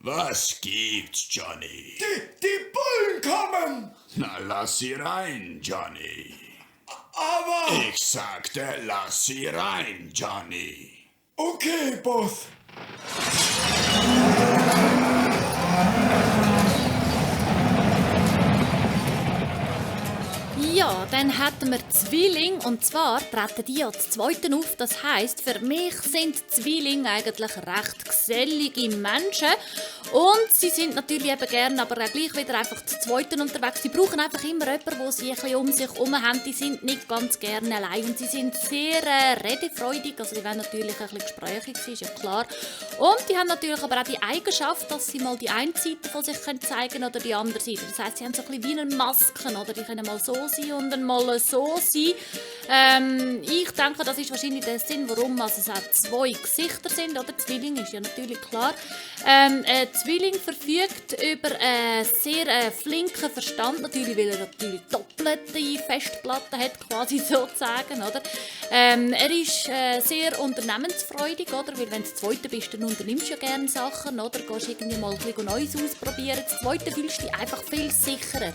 Was gibt's, Johnny? Die Bullen kommen! Na, lass sie rein, Johnny. Aber... Ich sagte, lass sie rein, Johnny. Okay, Boss. Ja, dann hätten wir Zwilling und zwar treten die als Zweiten auf. Das heisst, für mich sind Zwillinge eigentlich recht gesellige Menschen und sie sind natürlich eben gerne, aber auch gleich wieder einfach zu Zweiten unterwegs. Sie brauchen einfach immer jemanden, der sie ein bisschen um sich herum haben. Die sind nicht ganz gerne allein und sie sind sehr redefreudig, also die wollen natürlich ein bisschen gesprächig sein, ist ja klar. Und die haben natürlich aber auch die Eigenschaft, dass sie mal die eine Seite von sich zeigen können oder die andere Seite. Das heisst, sie haben so ein bisschen wie eine Masken, oder die können mal so sein und dann mal so sein. Ich denke, das ist wahrscheinlich der Sinn, warum es auch zwei Gesichter sind. Oder? Zwilling ist ja natürlich klar. Zwilling verfügt über einen sehr flinken Verstand, natürlich, weil er natürlich doppelte Festplatte hat, quasi sozusagen. Oder? Er ist sehr unternehmensfreudig, oder? Weil wenn du Zweite bist, dann unternimmst du ja gerne Sachen, oder? Gehst irgendwie mal ein bisschen Neues ausprobieren. Das Zweite fühlst du dich einfach viel sicherer.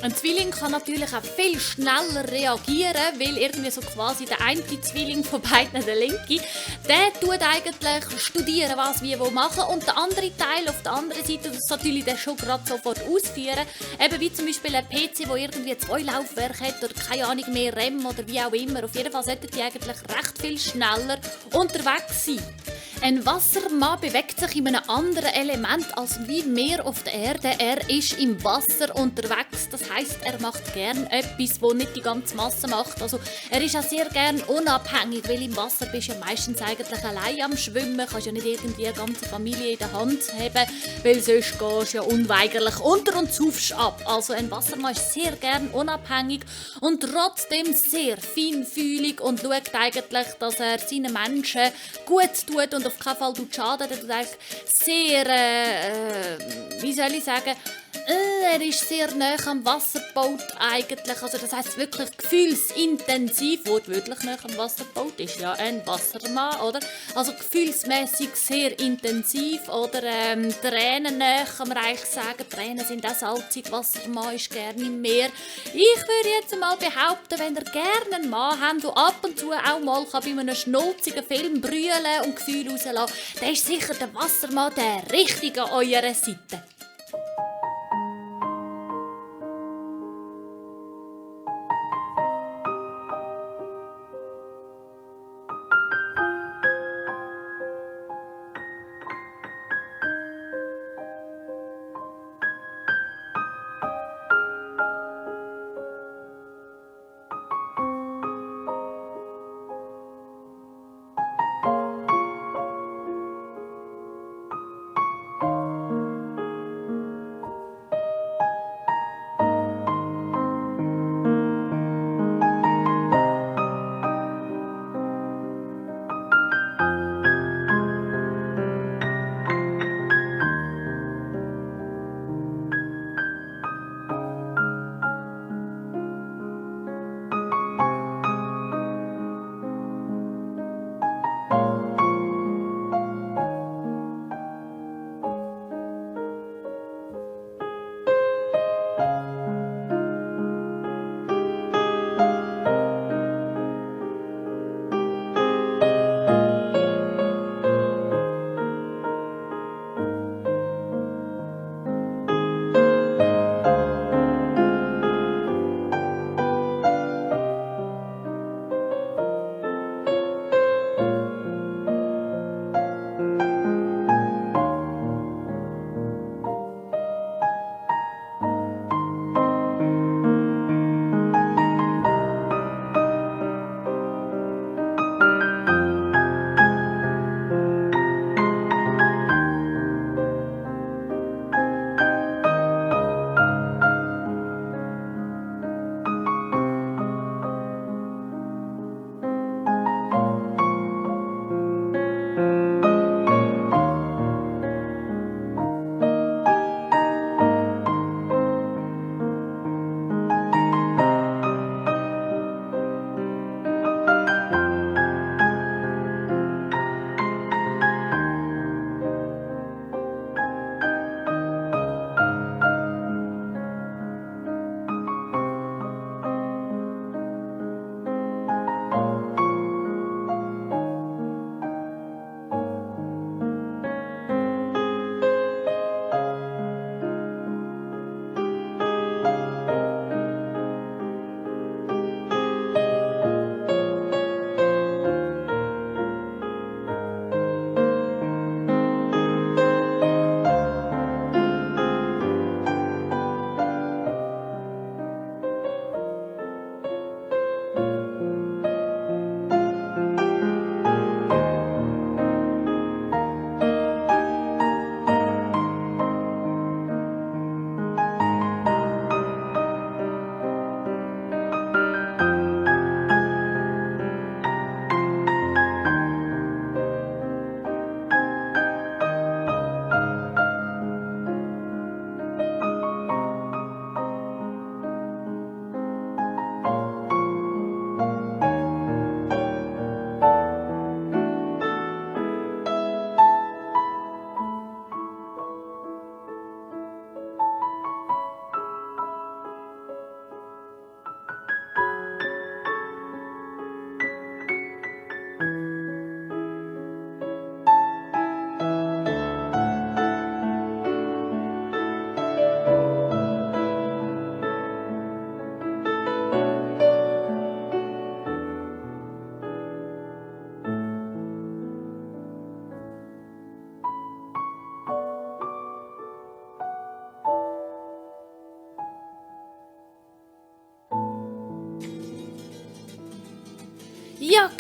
Ein Zwilling kann natürlich auch viel schneller reagieren, weil irgendwie so quasi der eine Zwilling von beiden, der linke, der tut eigentlich studieren, was wie wo machen und der andere Teil auf der anderen Seite das natürlich dann schon gerade sofort ausführen. Eben wie zum Beispiel ein PC, der irgendwie 2 Laufwerke hat oder keine Ahnung mehr RAM oder wie auch immer. Auf jeden Fall sollten die eigentlich recht viel schneller unterwegs sein. Ein Wassermann bewegt sich in einem anderen Element als wie wir auf der Erde. Er ist im Wasser unterwegs. Das heisst, er macht gerne etwas, das nicht die ganze Masse macht. Also, er ist auch sehr gerne unabhängig, weil im Wasser bist du ja meistens eigentlich allein am Schwimmen. Du kannst ja nicht irgendwie eine ganze Familie in der Hand haben, weil sonst gehst du ja unweigerlich unter und saufst ab. Also ein Wassermann ist sehr gerne unabhängig und trotzdem sehr feinfühlig und schaut eigentlich, dass er seinen Menschen gut tut und auf keinen Fall Schaden. Er tut eigentlich sehr, wie soll ich sagen, er ist sehr nah am Wasserboot eigentlich. Also das heisst wirklich gefühlsintensiv, wortwörtlich nah am Wasserboot ist ja ein Wassermann, oder? Also gefühlsmäßig sehr intensiv oder Tränen nah, kann man eigentlich sagen. Tränen sind auch salzig, Wassermann ist gerne im Meer. Ich würde jetzt mal behaupten, wenn ihr gerne einen Mann habt, der ab und zu auch mal bei einem schnulzigen Film brüllen und Gefühle rauslassen, dann ist sicher der Wassermann der Richtige an eurer Seite.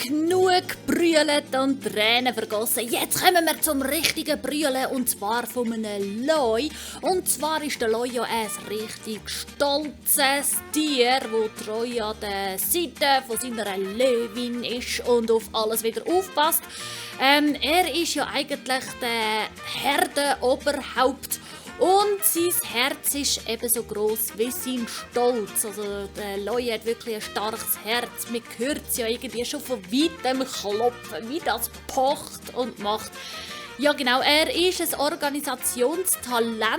genug brüllt und Tränen vergossen. Jetzt kommen wir zum richtigen Brüllen, und zwar von einem Leu. Und zwar ist der Leu ja ein richtig stolzes Tier, das treu an der Seite von seiner Löwin ist und auf alles wieder aufpasst. Er ist ja eigentlich der Herdenoberhaupt. Und sein Herz ist ebenso gross wie sein Stolz. Also der Leu hat wirklich ein starkes Herz. Man hört es ja irgendwie schon von weitem klopfen, wie das pocht und macht. Ja genau, er ist ein Organisationstalent.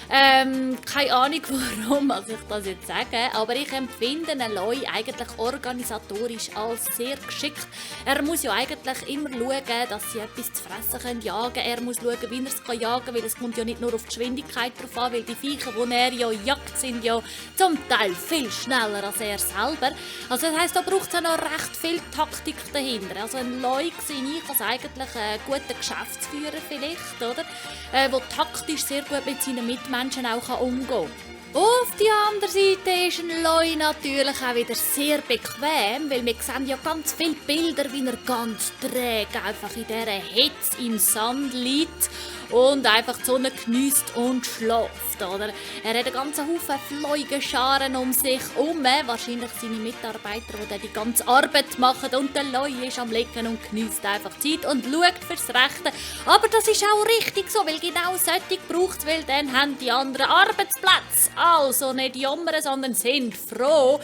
Keine Ahnung, warum ich das jetzt sage, aber ich empfinde einen Leu eigentlich organisatorisch als sehr geschickt. Er muss ja eigentlich immer schauen, dass sie etwas zu fressen jagen können. Er muss schauen, wie er es jagen kann, weil es kommt ja nicht nur auf die Geschwindigkeit drauf an, weil die Viecher, die er ja jagt, sind ja zum Teil viel schneller als er selber. Also das heisst, da braucht es ja noch recht viel Taktik dahinter. Also ein Leu sehe ich als eigentlich einen guten Geschäftsführer vielleicht, oder? Der taktisch sehr gut mit seinen Mitmenschen auch umgehen kann. Auf die andere Seite ist ein Leu natürlich auch wieder sehr bequem, weil wir sehen ja ganz viele Bilder, wie er ganz träge einfach in dieser Hitze im Sand liegt und einfach die Sonne geniesst und schläft, oder? Er hat einen ganzen Haufen Fleugenscharen um sich herum, wahrscheinlich seine Mitarbeiter, die die ganze Arbeit machen, und der Leu ist am Liegen und geniesst einfach Zeit und schaut fürs Rechte. Aber das ist auch richtig so, weil genau solche braucht es, weil dann haben die anderen Arbeitsplätze. Also nicht jammern, sondern sind froh.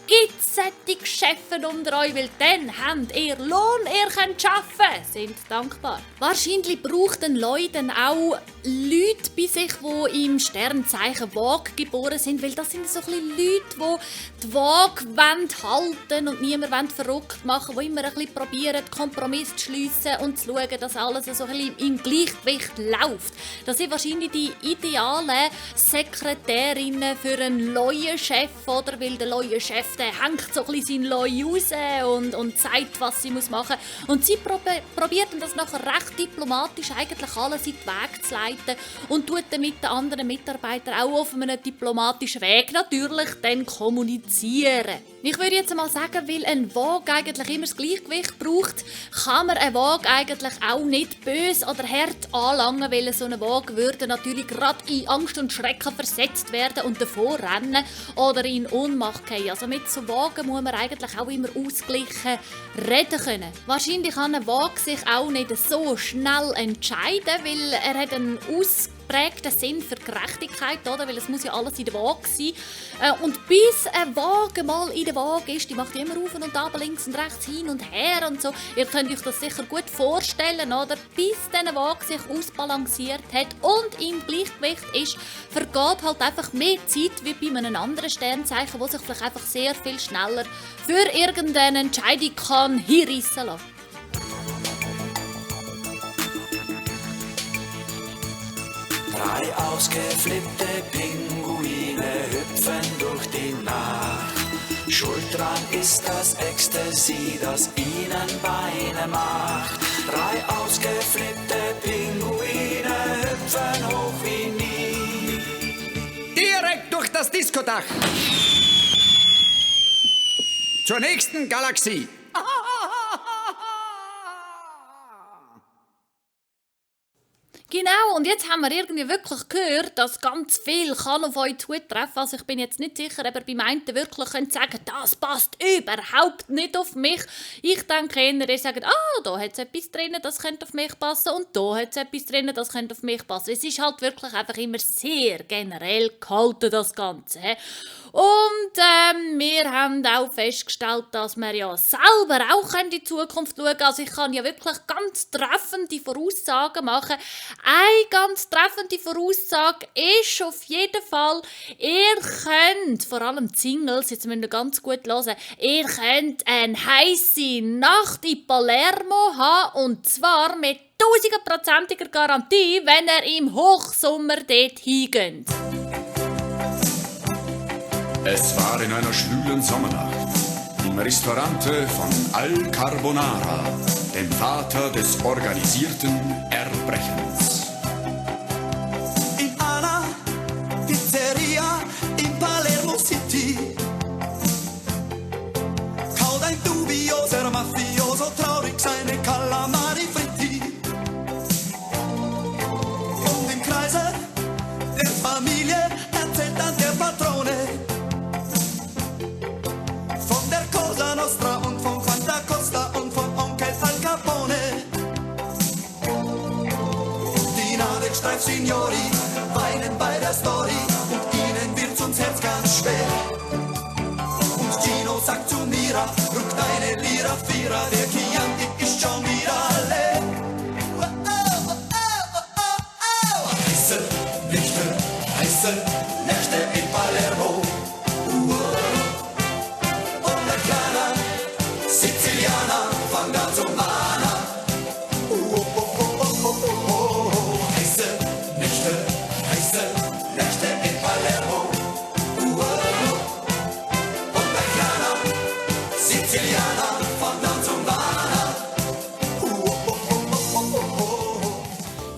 Gibt es solche Chefs unter euch, weil dann habt ihr Lohn, ihr könnt arbeiten, sind dankbar. Wahrscheinlich braucht ein Leu dann auch Leute bei sich, die im Sternzeichen Waage geboren sind, weil das sind so ein bisschen Leute, die Waage halten und niemand verrückt machen, die immer ein bisschen probieren, Kompromiss zu schliessen und zu schauen, dass alles so ein bisschen im Gleichgewicht läuft. Das sind wahrscheinlich die idealen Sekretärinnen für einen Leu-Chef, oder? Weil der Leu-Chef, der hängt so ein bisschen sein Leu raus und sagt, was sie machen muss. Und sie probiert das nachher recht diplomatisch eigentlich alles in den Weg zu leiten und tut dann mit den anderen Mitarbeitern auch auf einem diplomatischen Weg natürlich dann kommunizieren. Ich würde jetzt mal sagen, weil ein Waage eigentlich immer das Gleichgewicht braucht, kann man eine Waage eigentlich auch nicht böse oder hart anlangen, weil so eine Waage würde natürlich gerade in Angst und Schrecken versetzt werden und davor rennen oder in Ohnmacht fallen. Also mit so Wagen muss man eigentlich auch immer ausgleichen reden können. Wahrscheinlich kann ein Waage sich auch nicht so schnell entscheiden, weil er hat einen ausgeprägten Sinn für Gerechtigkeit, oder? Weil es muss ja alles in der Waage sein. Und bis eine Waage mal in der Waage ist, die macht immer auf und ab, links und rechts, hin und her und so. Ihr könnt euch das sicher gut vorstellen, oder? Bis diese Waage sich ausbalanciert hat und im Gleichgewicht ist, vergeht halt einfach mehr Zeit wie bei einem anderen Sternzeichen, wo sich vielleicht einfach sehr viel schneller für irgendeine Entscheidung kann hinreissen lassen. Drei ausgeflippte Pinguine hüpfen durch die Nacht. Schuld dran ist das Ecstasy, das ihnen Beine macht. Drei ausgeflippte Pinguine hüpfen hoch wie nie. Direkt durch das Diskodach. Zur nächsten Galaxie. Genau, und jetzt haben wir irgendwie wirklich gehört, dass ganz viel kann auf euch zutreffen. Also ich bin jetzt nicht sicher, aber bei meinen wirklich könnt sagen, das passt überhaupt nicht auf mich. Ich denke eher, ihr sagt, da hat es etwas drin, das könnte auf mich passen, und da hat es etwas drin, das könnte auf mich passen. Es ist halt wirklich einfach immer sehr generell gehalten, das Ganze. Und wir haben auch festgestellt, dass wir ja selber auch in die Zukunft schauen können. Also ich kann ja wirklich ganz treffende Voraussagen machen. Eine ganz treffende Voraussage ist auf jeden Fall, ihr könnt, vor allem die Singles, jetzt müsst ihr ganz gut hören, ihr könnt eine heisse Nacht in Palermo haben, und zwar mit 1000%iger Garantie, wenn ihr im Hochsommer dort hingeht. Es war in einer schwülen Sommernacht im Ristorante von Al Carbonara, dem Vater des organisierten Erbrechens. In einer Pizzeria in Palermo City kaut ein dubioser Mafioso 5 Signori weinen bei der Story und ihnen wird's ums Herz ganz schwer. Und Gino sagt zu Mira, rückt eine Lira Vierer, der Chianti ist schon wieder leer. Heiße Nächte in Palermo. Und der kleine Sizilianer fang an zum Mana. Heiße Nächte in Palermo. Und der kleine Sizilianer fang an zum Mana.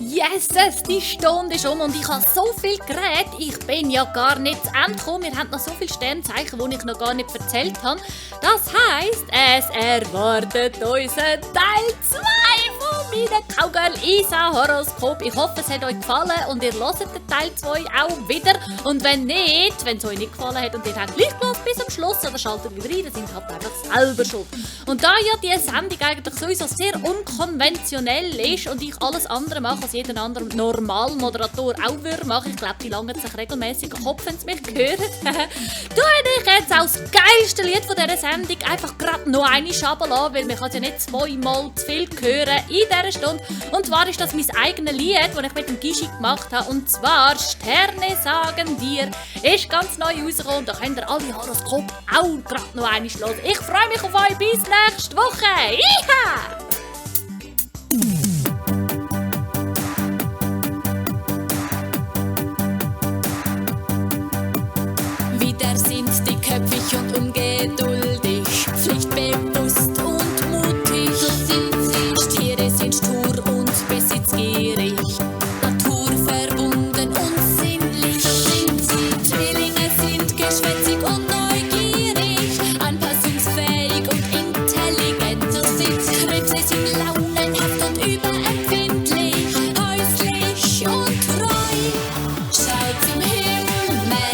Jesus, die Stunde ist um und ich habe so viel geredet. Ich bin ja gar nicht zu Ende gekommen. Wir haben noch so viele Sternzeichen, die ich noch gar nicht erzählt habe. Das heisst, es erwartet uns ein Teil 2 von meinem Cowgirl Isa Horoskop. Ich hoffe, es hat euch gefallen und ihr hört den Teil 2 auch wieder. Und wenn nicht, wenn es euch nicht gefallen hat und ihr habt gleich bloß bis zum Schluss oder schaltet wieder rein, dann sind ihr halt einfach selber schuld. Und da ja diese Sendung eigentlich sowieso sehr unkonventionell ist und ich alles andere mache, als jeden anderen normalen Moderator auch würde machen, ich glaube, die langen sich regelmäßig am Kopf, wenn sie mich hören, tue ich jetzt auch das geilste Lied von dieser Sendung einfach gerade noch eine Schaben lassen, weil man kann ja nicht zweimal zu viel hören in dieser Stunde. Und zwar ist das mein eigenes Lied, das ich mit dem Gischi gemacht habe, und zwar «Sterne sagen dir». Ist ganz neu rausgekommen und da könnt ihr alle Horoskope auch gerade noch eine hören. Ich freue mich auf euch bis nächste Woche. Iha! Wieder sind die köpfig und ungeduldig, pflichtbewusst und mutig. So sind sie. Stiere sind stur und besitzgierig, naturverbunden und sinnlich. So sind sie. Zwillinge sind geschwätzig und neugierig, anpassungsfähig und intelligent. So sind sie. Krebse sind launenhaft und überempfindlich, häuslich und treu. Schaut zum Himmel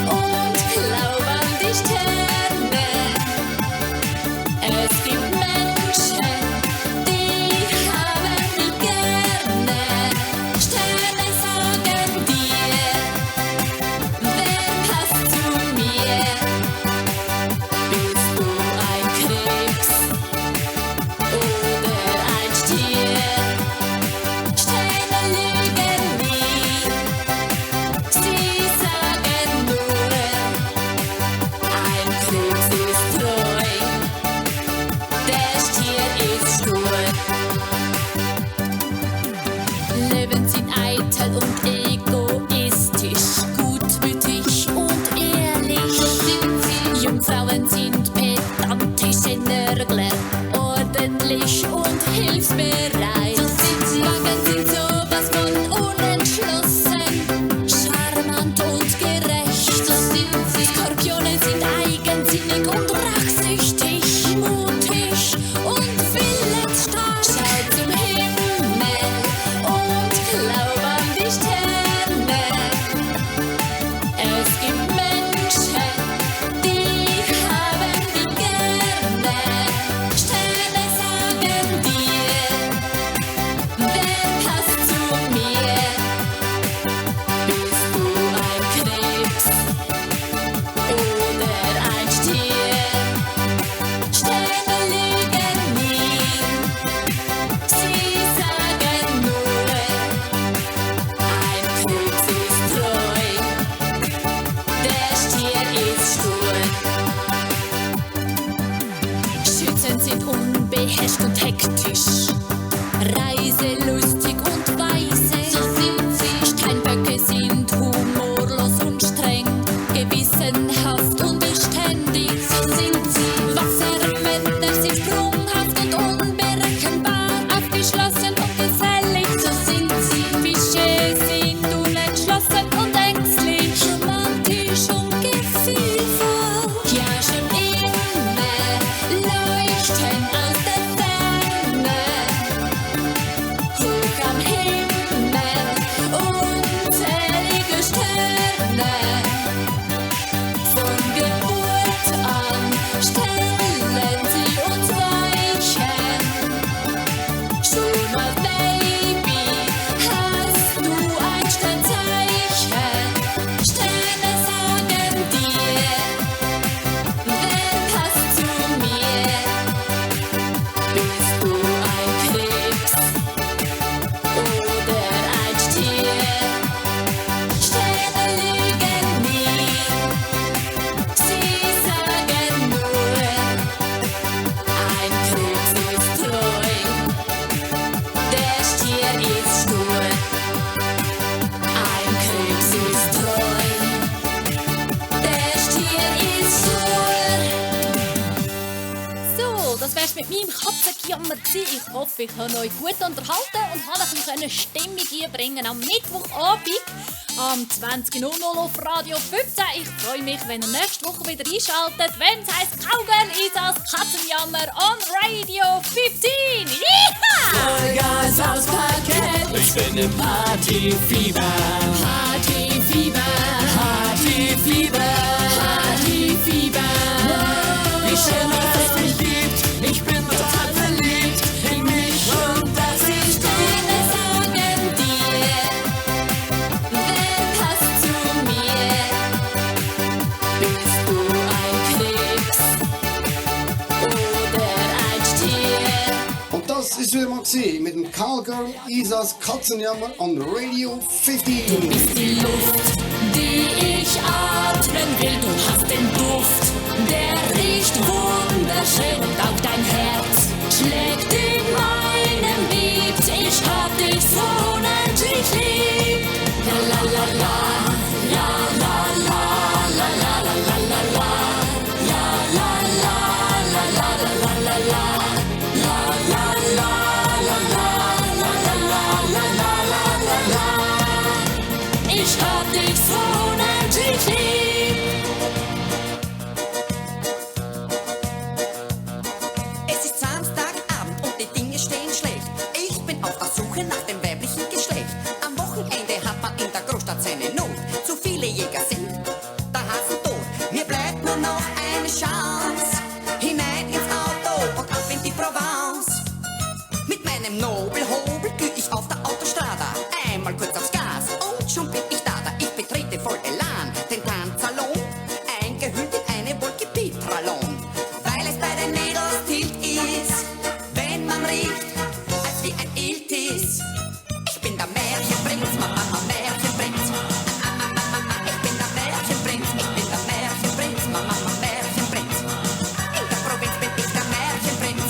und glaub an die Sterne. Es gibt Menschen, die haben dich gerne. Sterne sagen dir, wer passt zu mir? Bist du ein Krebs oder ein Stier? Sterne lügen nie. Sie sagen nur, ein Krebs ist treu, der Stier ist stur. Löwen sind eitel und egoistisch, gutmütig und ehrlich. So sind sie. Jungfrauen sind pedantische Nörgler, ordentlich und hilfsbereit. So sind sie. Wagen sind sowas von unentschlossen, charmant und gerecht. So sind sie. Skorpione sind eigensinnig und rachsüchtig, mutig und willensstark. Schau zum Himmel und glaub an die Sterne. Es gibt Menschen, die haben dich gerne. Sterne sagen dir, wer passt zu mir? Bist du ein Krebs oder ein Stier? Sterne lügen nie. Sie sagen nur, ein Krebs ist treu, der Stier ist stur. Schützen sind unbeherrscht und hektisch, reiselustig und weise. So sind sie. Steinböcke sind humorlos und streng, gewissenhaft und beständig. So sind sie. Wassermänner sind sprunghaft und unberechenbar, aufgeschlossen und gesellig. So sind sie. Fische sind unentschlossen und ängstlich, romantisch und gefühlvoll. Ja, schon immer leuchten aus der Ferne ist stur, ein Krebs ist treu, der Stier ist stur. So, das wär's mit meinem Katzengejammer gewesen. Ich hoffe, ich habe euch gut unterhalten und habe ein bisschen Stimmung einbringen am Mittwochabend am 20.00 auf Radio 15. Ich freue mich, wenn ihr nächste Woche wieder einschaltet, wenn es heisst Cowgirl Isas Katzenjammer on Radio 15. Yeeha! Vollgas auspacken, Ich bin im Partyfieber. Partyfieber, Partyfieber. Partyfieber. Wie schön, dass es mich gibt. Ich bin total verliebt in mich und das ist Sterne sagen dir, wer passt zu mir? Bist du ein Krebs oder ein Stier? Und das ist wieder mal gewesen mit dem Cowgirl Isas Katzenjammer on Radio 15. Die Luft, die ich atmen will, du hast den Duft, der riecht wunderschön und auch dein Herz schlägt in meinem Beat. Ich hab dich so unendlich lieb. La la la la, la la la, la la la la la la, la la la, la la la la la la, la la la, la la la la la la la. Ich hab dich so unendlich lieb. Es ist Samstagabend und die Dinge stehen schlecht. Ich bin auf der Suche nach dem weiblichen Geschlecht. Am Wochenende hat man in der Großstadt seine Not. Zu viele Jäger sind der Hasentod. Mir bleibt nur noch eine Chance. Hinein ins Auto und ab in die Provence. Mit meinem Nobelhobel geh ich auf der Autostrada. Einmal kurz aufs Gas und schon bin ich da. Ich betrete voll Elan den Tanzsalon. Eingehüllt in eine Wolke Petralon. Weil es bei den Mädels tilt ist, wenn man riecht, als wie ein Iltis. Ich bin der Märchenprinz, Mama, Märchenprinz. Ich bin der Märchenprinz, ich bin der Märchenprinz, Mama, Märchenprinz. In der Provinz bin ich der Märchenprinz.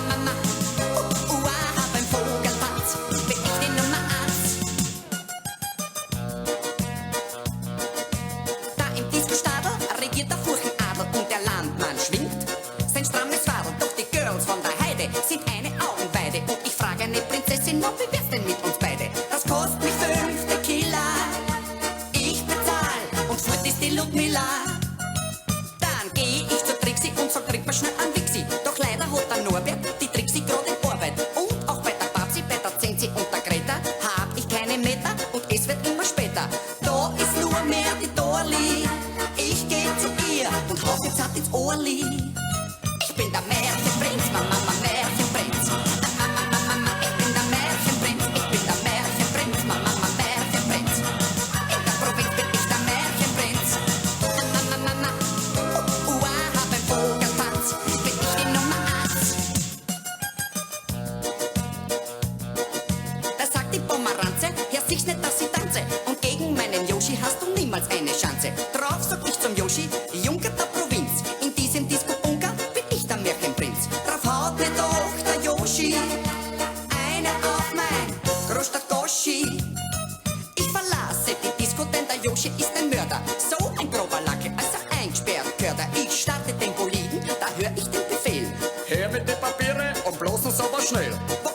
Mama, beim Vogeltanz bin ich die Nummer 1. Da im Disco-Stadel regiert der Furchenadel und der Landmann schwingt sein strammes Fadel. Doch die Girls von der Heide sind eine Augenweide. Und ich frage eine Prinzessin, ob wie wär's denn mit uns beide? Das kostet mich 5 Tequila. Ich bezahl und fort ist die Ludmilla. Dann geh ich zur Trixi und sag, trink mal schnell an Wixi. Doch leider hat der Norbert die Trixi grad in Arbeit. Und auch bei der Babsi, bei der Zenzi und der Greta hab ich keine Meter und es wird immer später. Da ist nur mehr die Dorli. Ich geh zu ihr und haus jetzt hart ins Ohrli. Ich bin der Märchenprinz, Mama, Märchenprinz. Ich bin der Märchenprinz, ich bin der Märchenprinz, Mama, Märchenprinz. In der Provinz bin ich der Märchenprinz. Beim Vogeltanz bin ich die Nummer 1. Da sagt die Pomeranze, hör sich's nicht, dass ich tanze. Und gegen meinen Yoshi hast du niemals eine Chance. Drauf sag ich zum Yoshi, Junker der Provinz. In diesem Disco-Bunker bin ich der Märchenprinz. Drauf haut mir doch der Yoshi eine auf mein Großstadt-Goschi. Ich verlasse die Disco, denn der Yoshi ist ein Mörder. So ein grober Lacke, als er eingesperrt gehört er. Ich starte den Boliden, da hör ich den Befehl. Her mit den Papiere und bloß noch so was schnell. Wo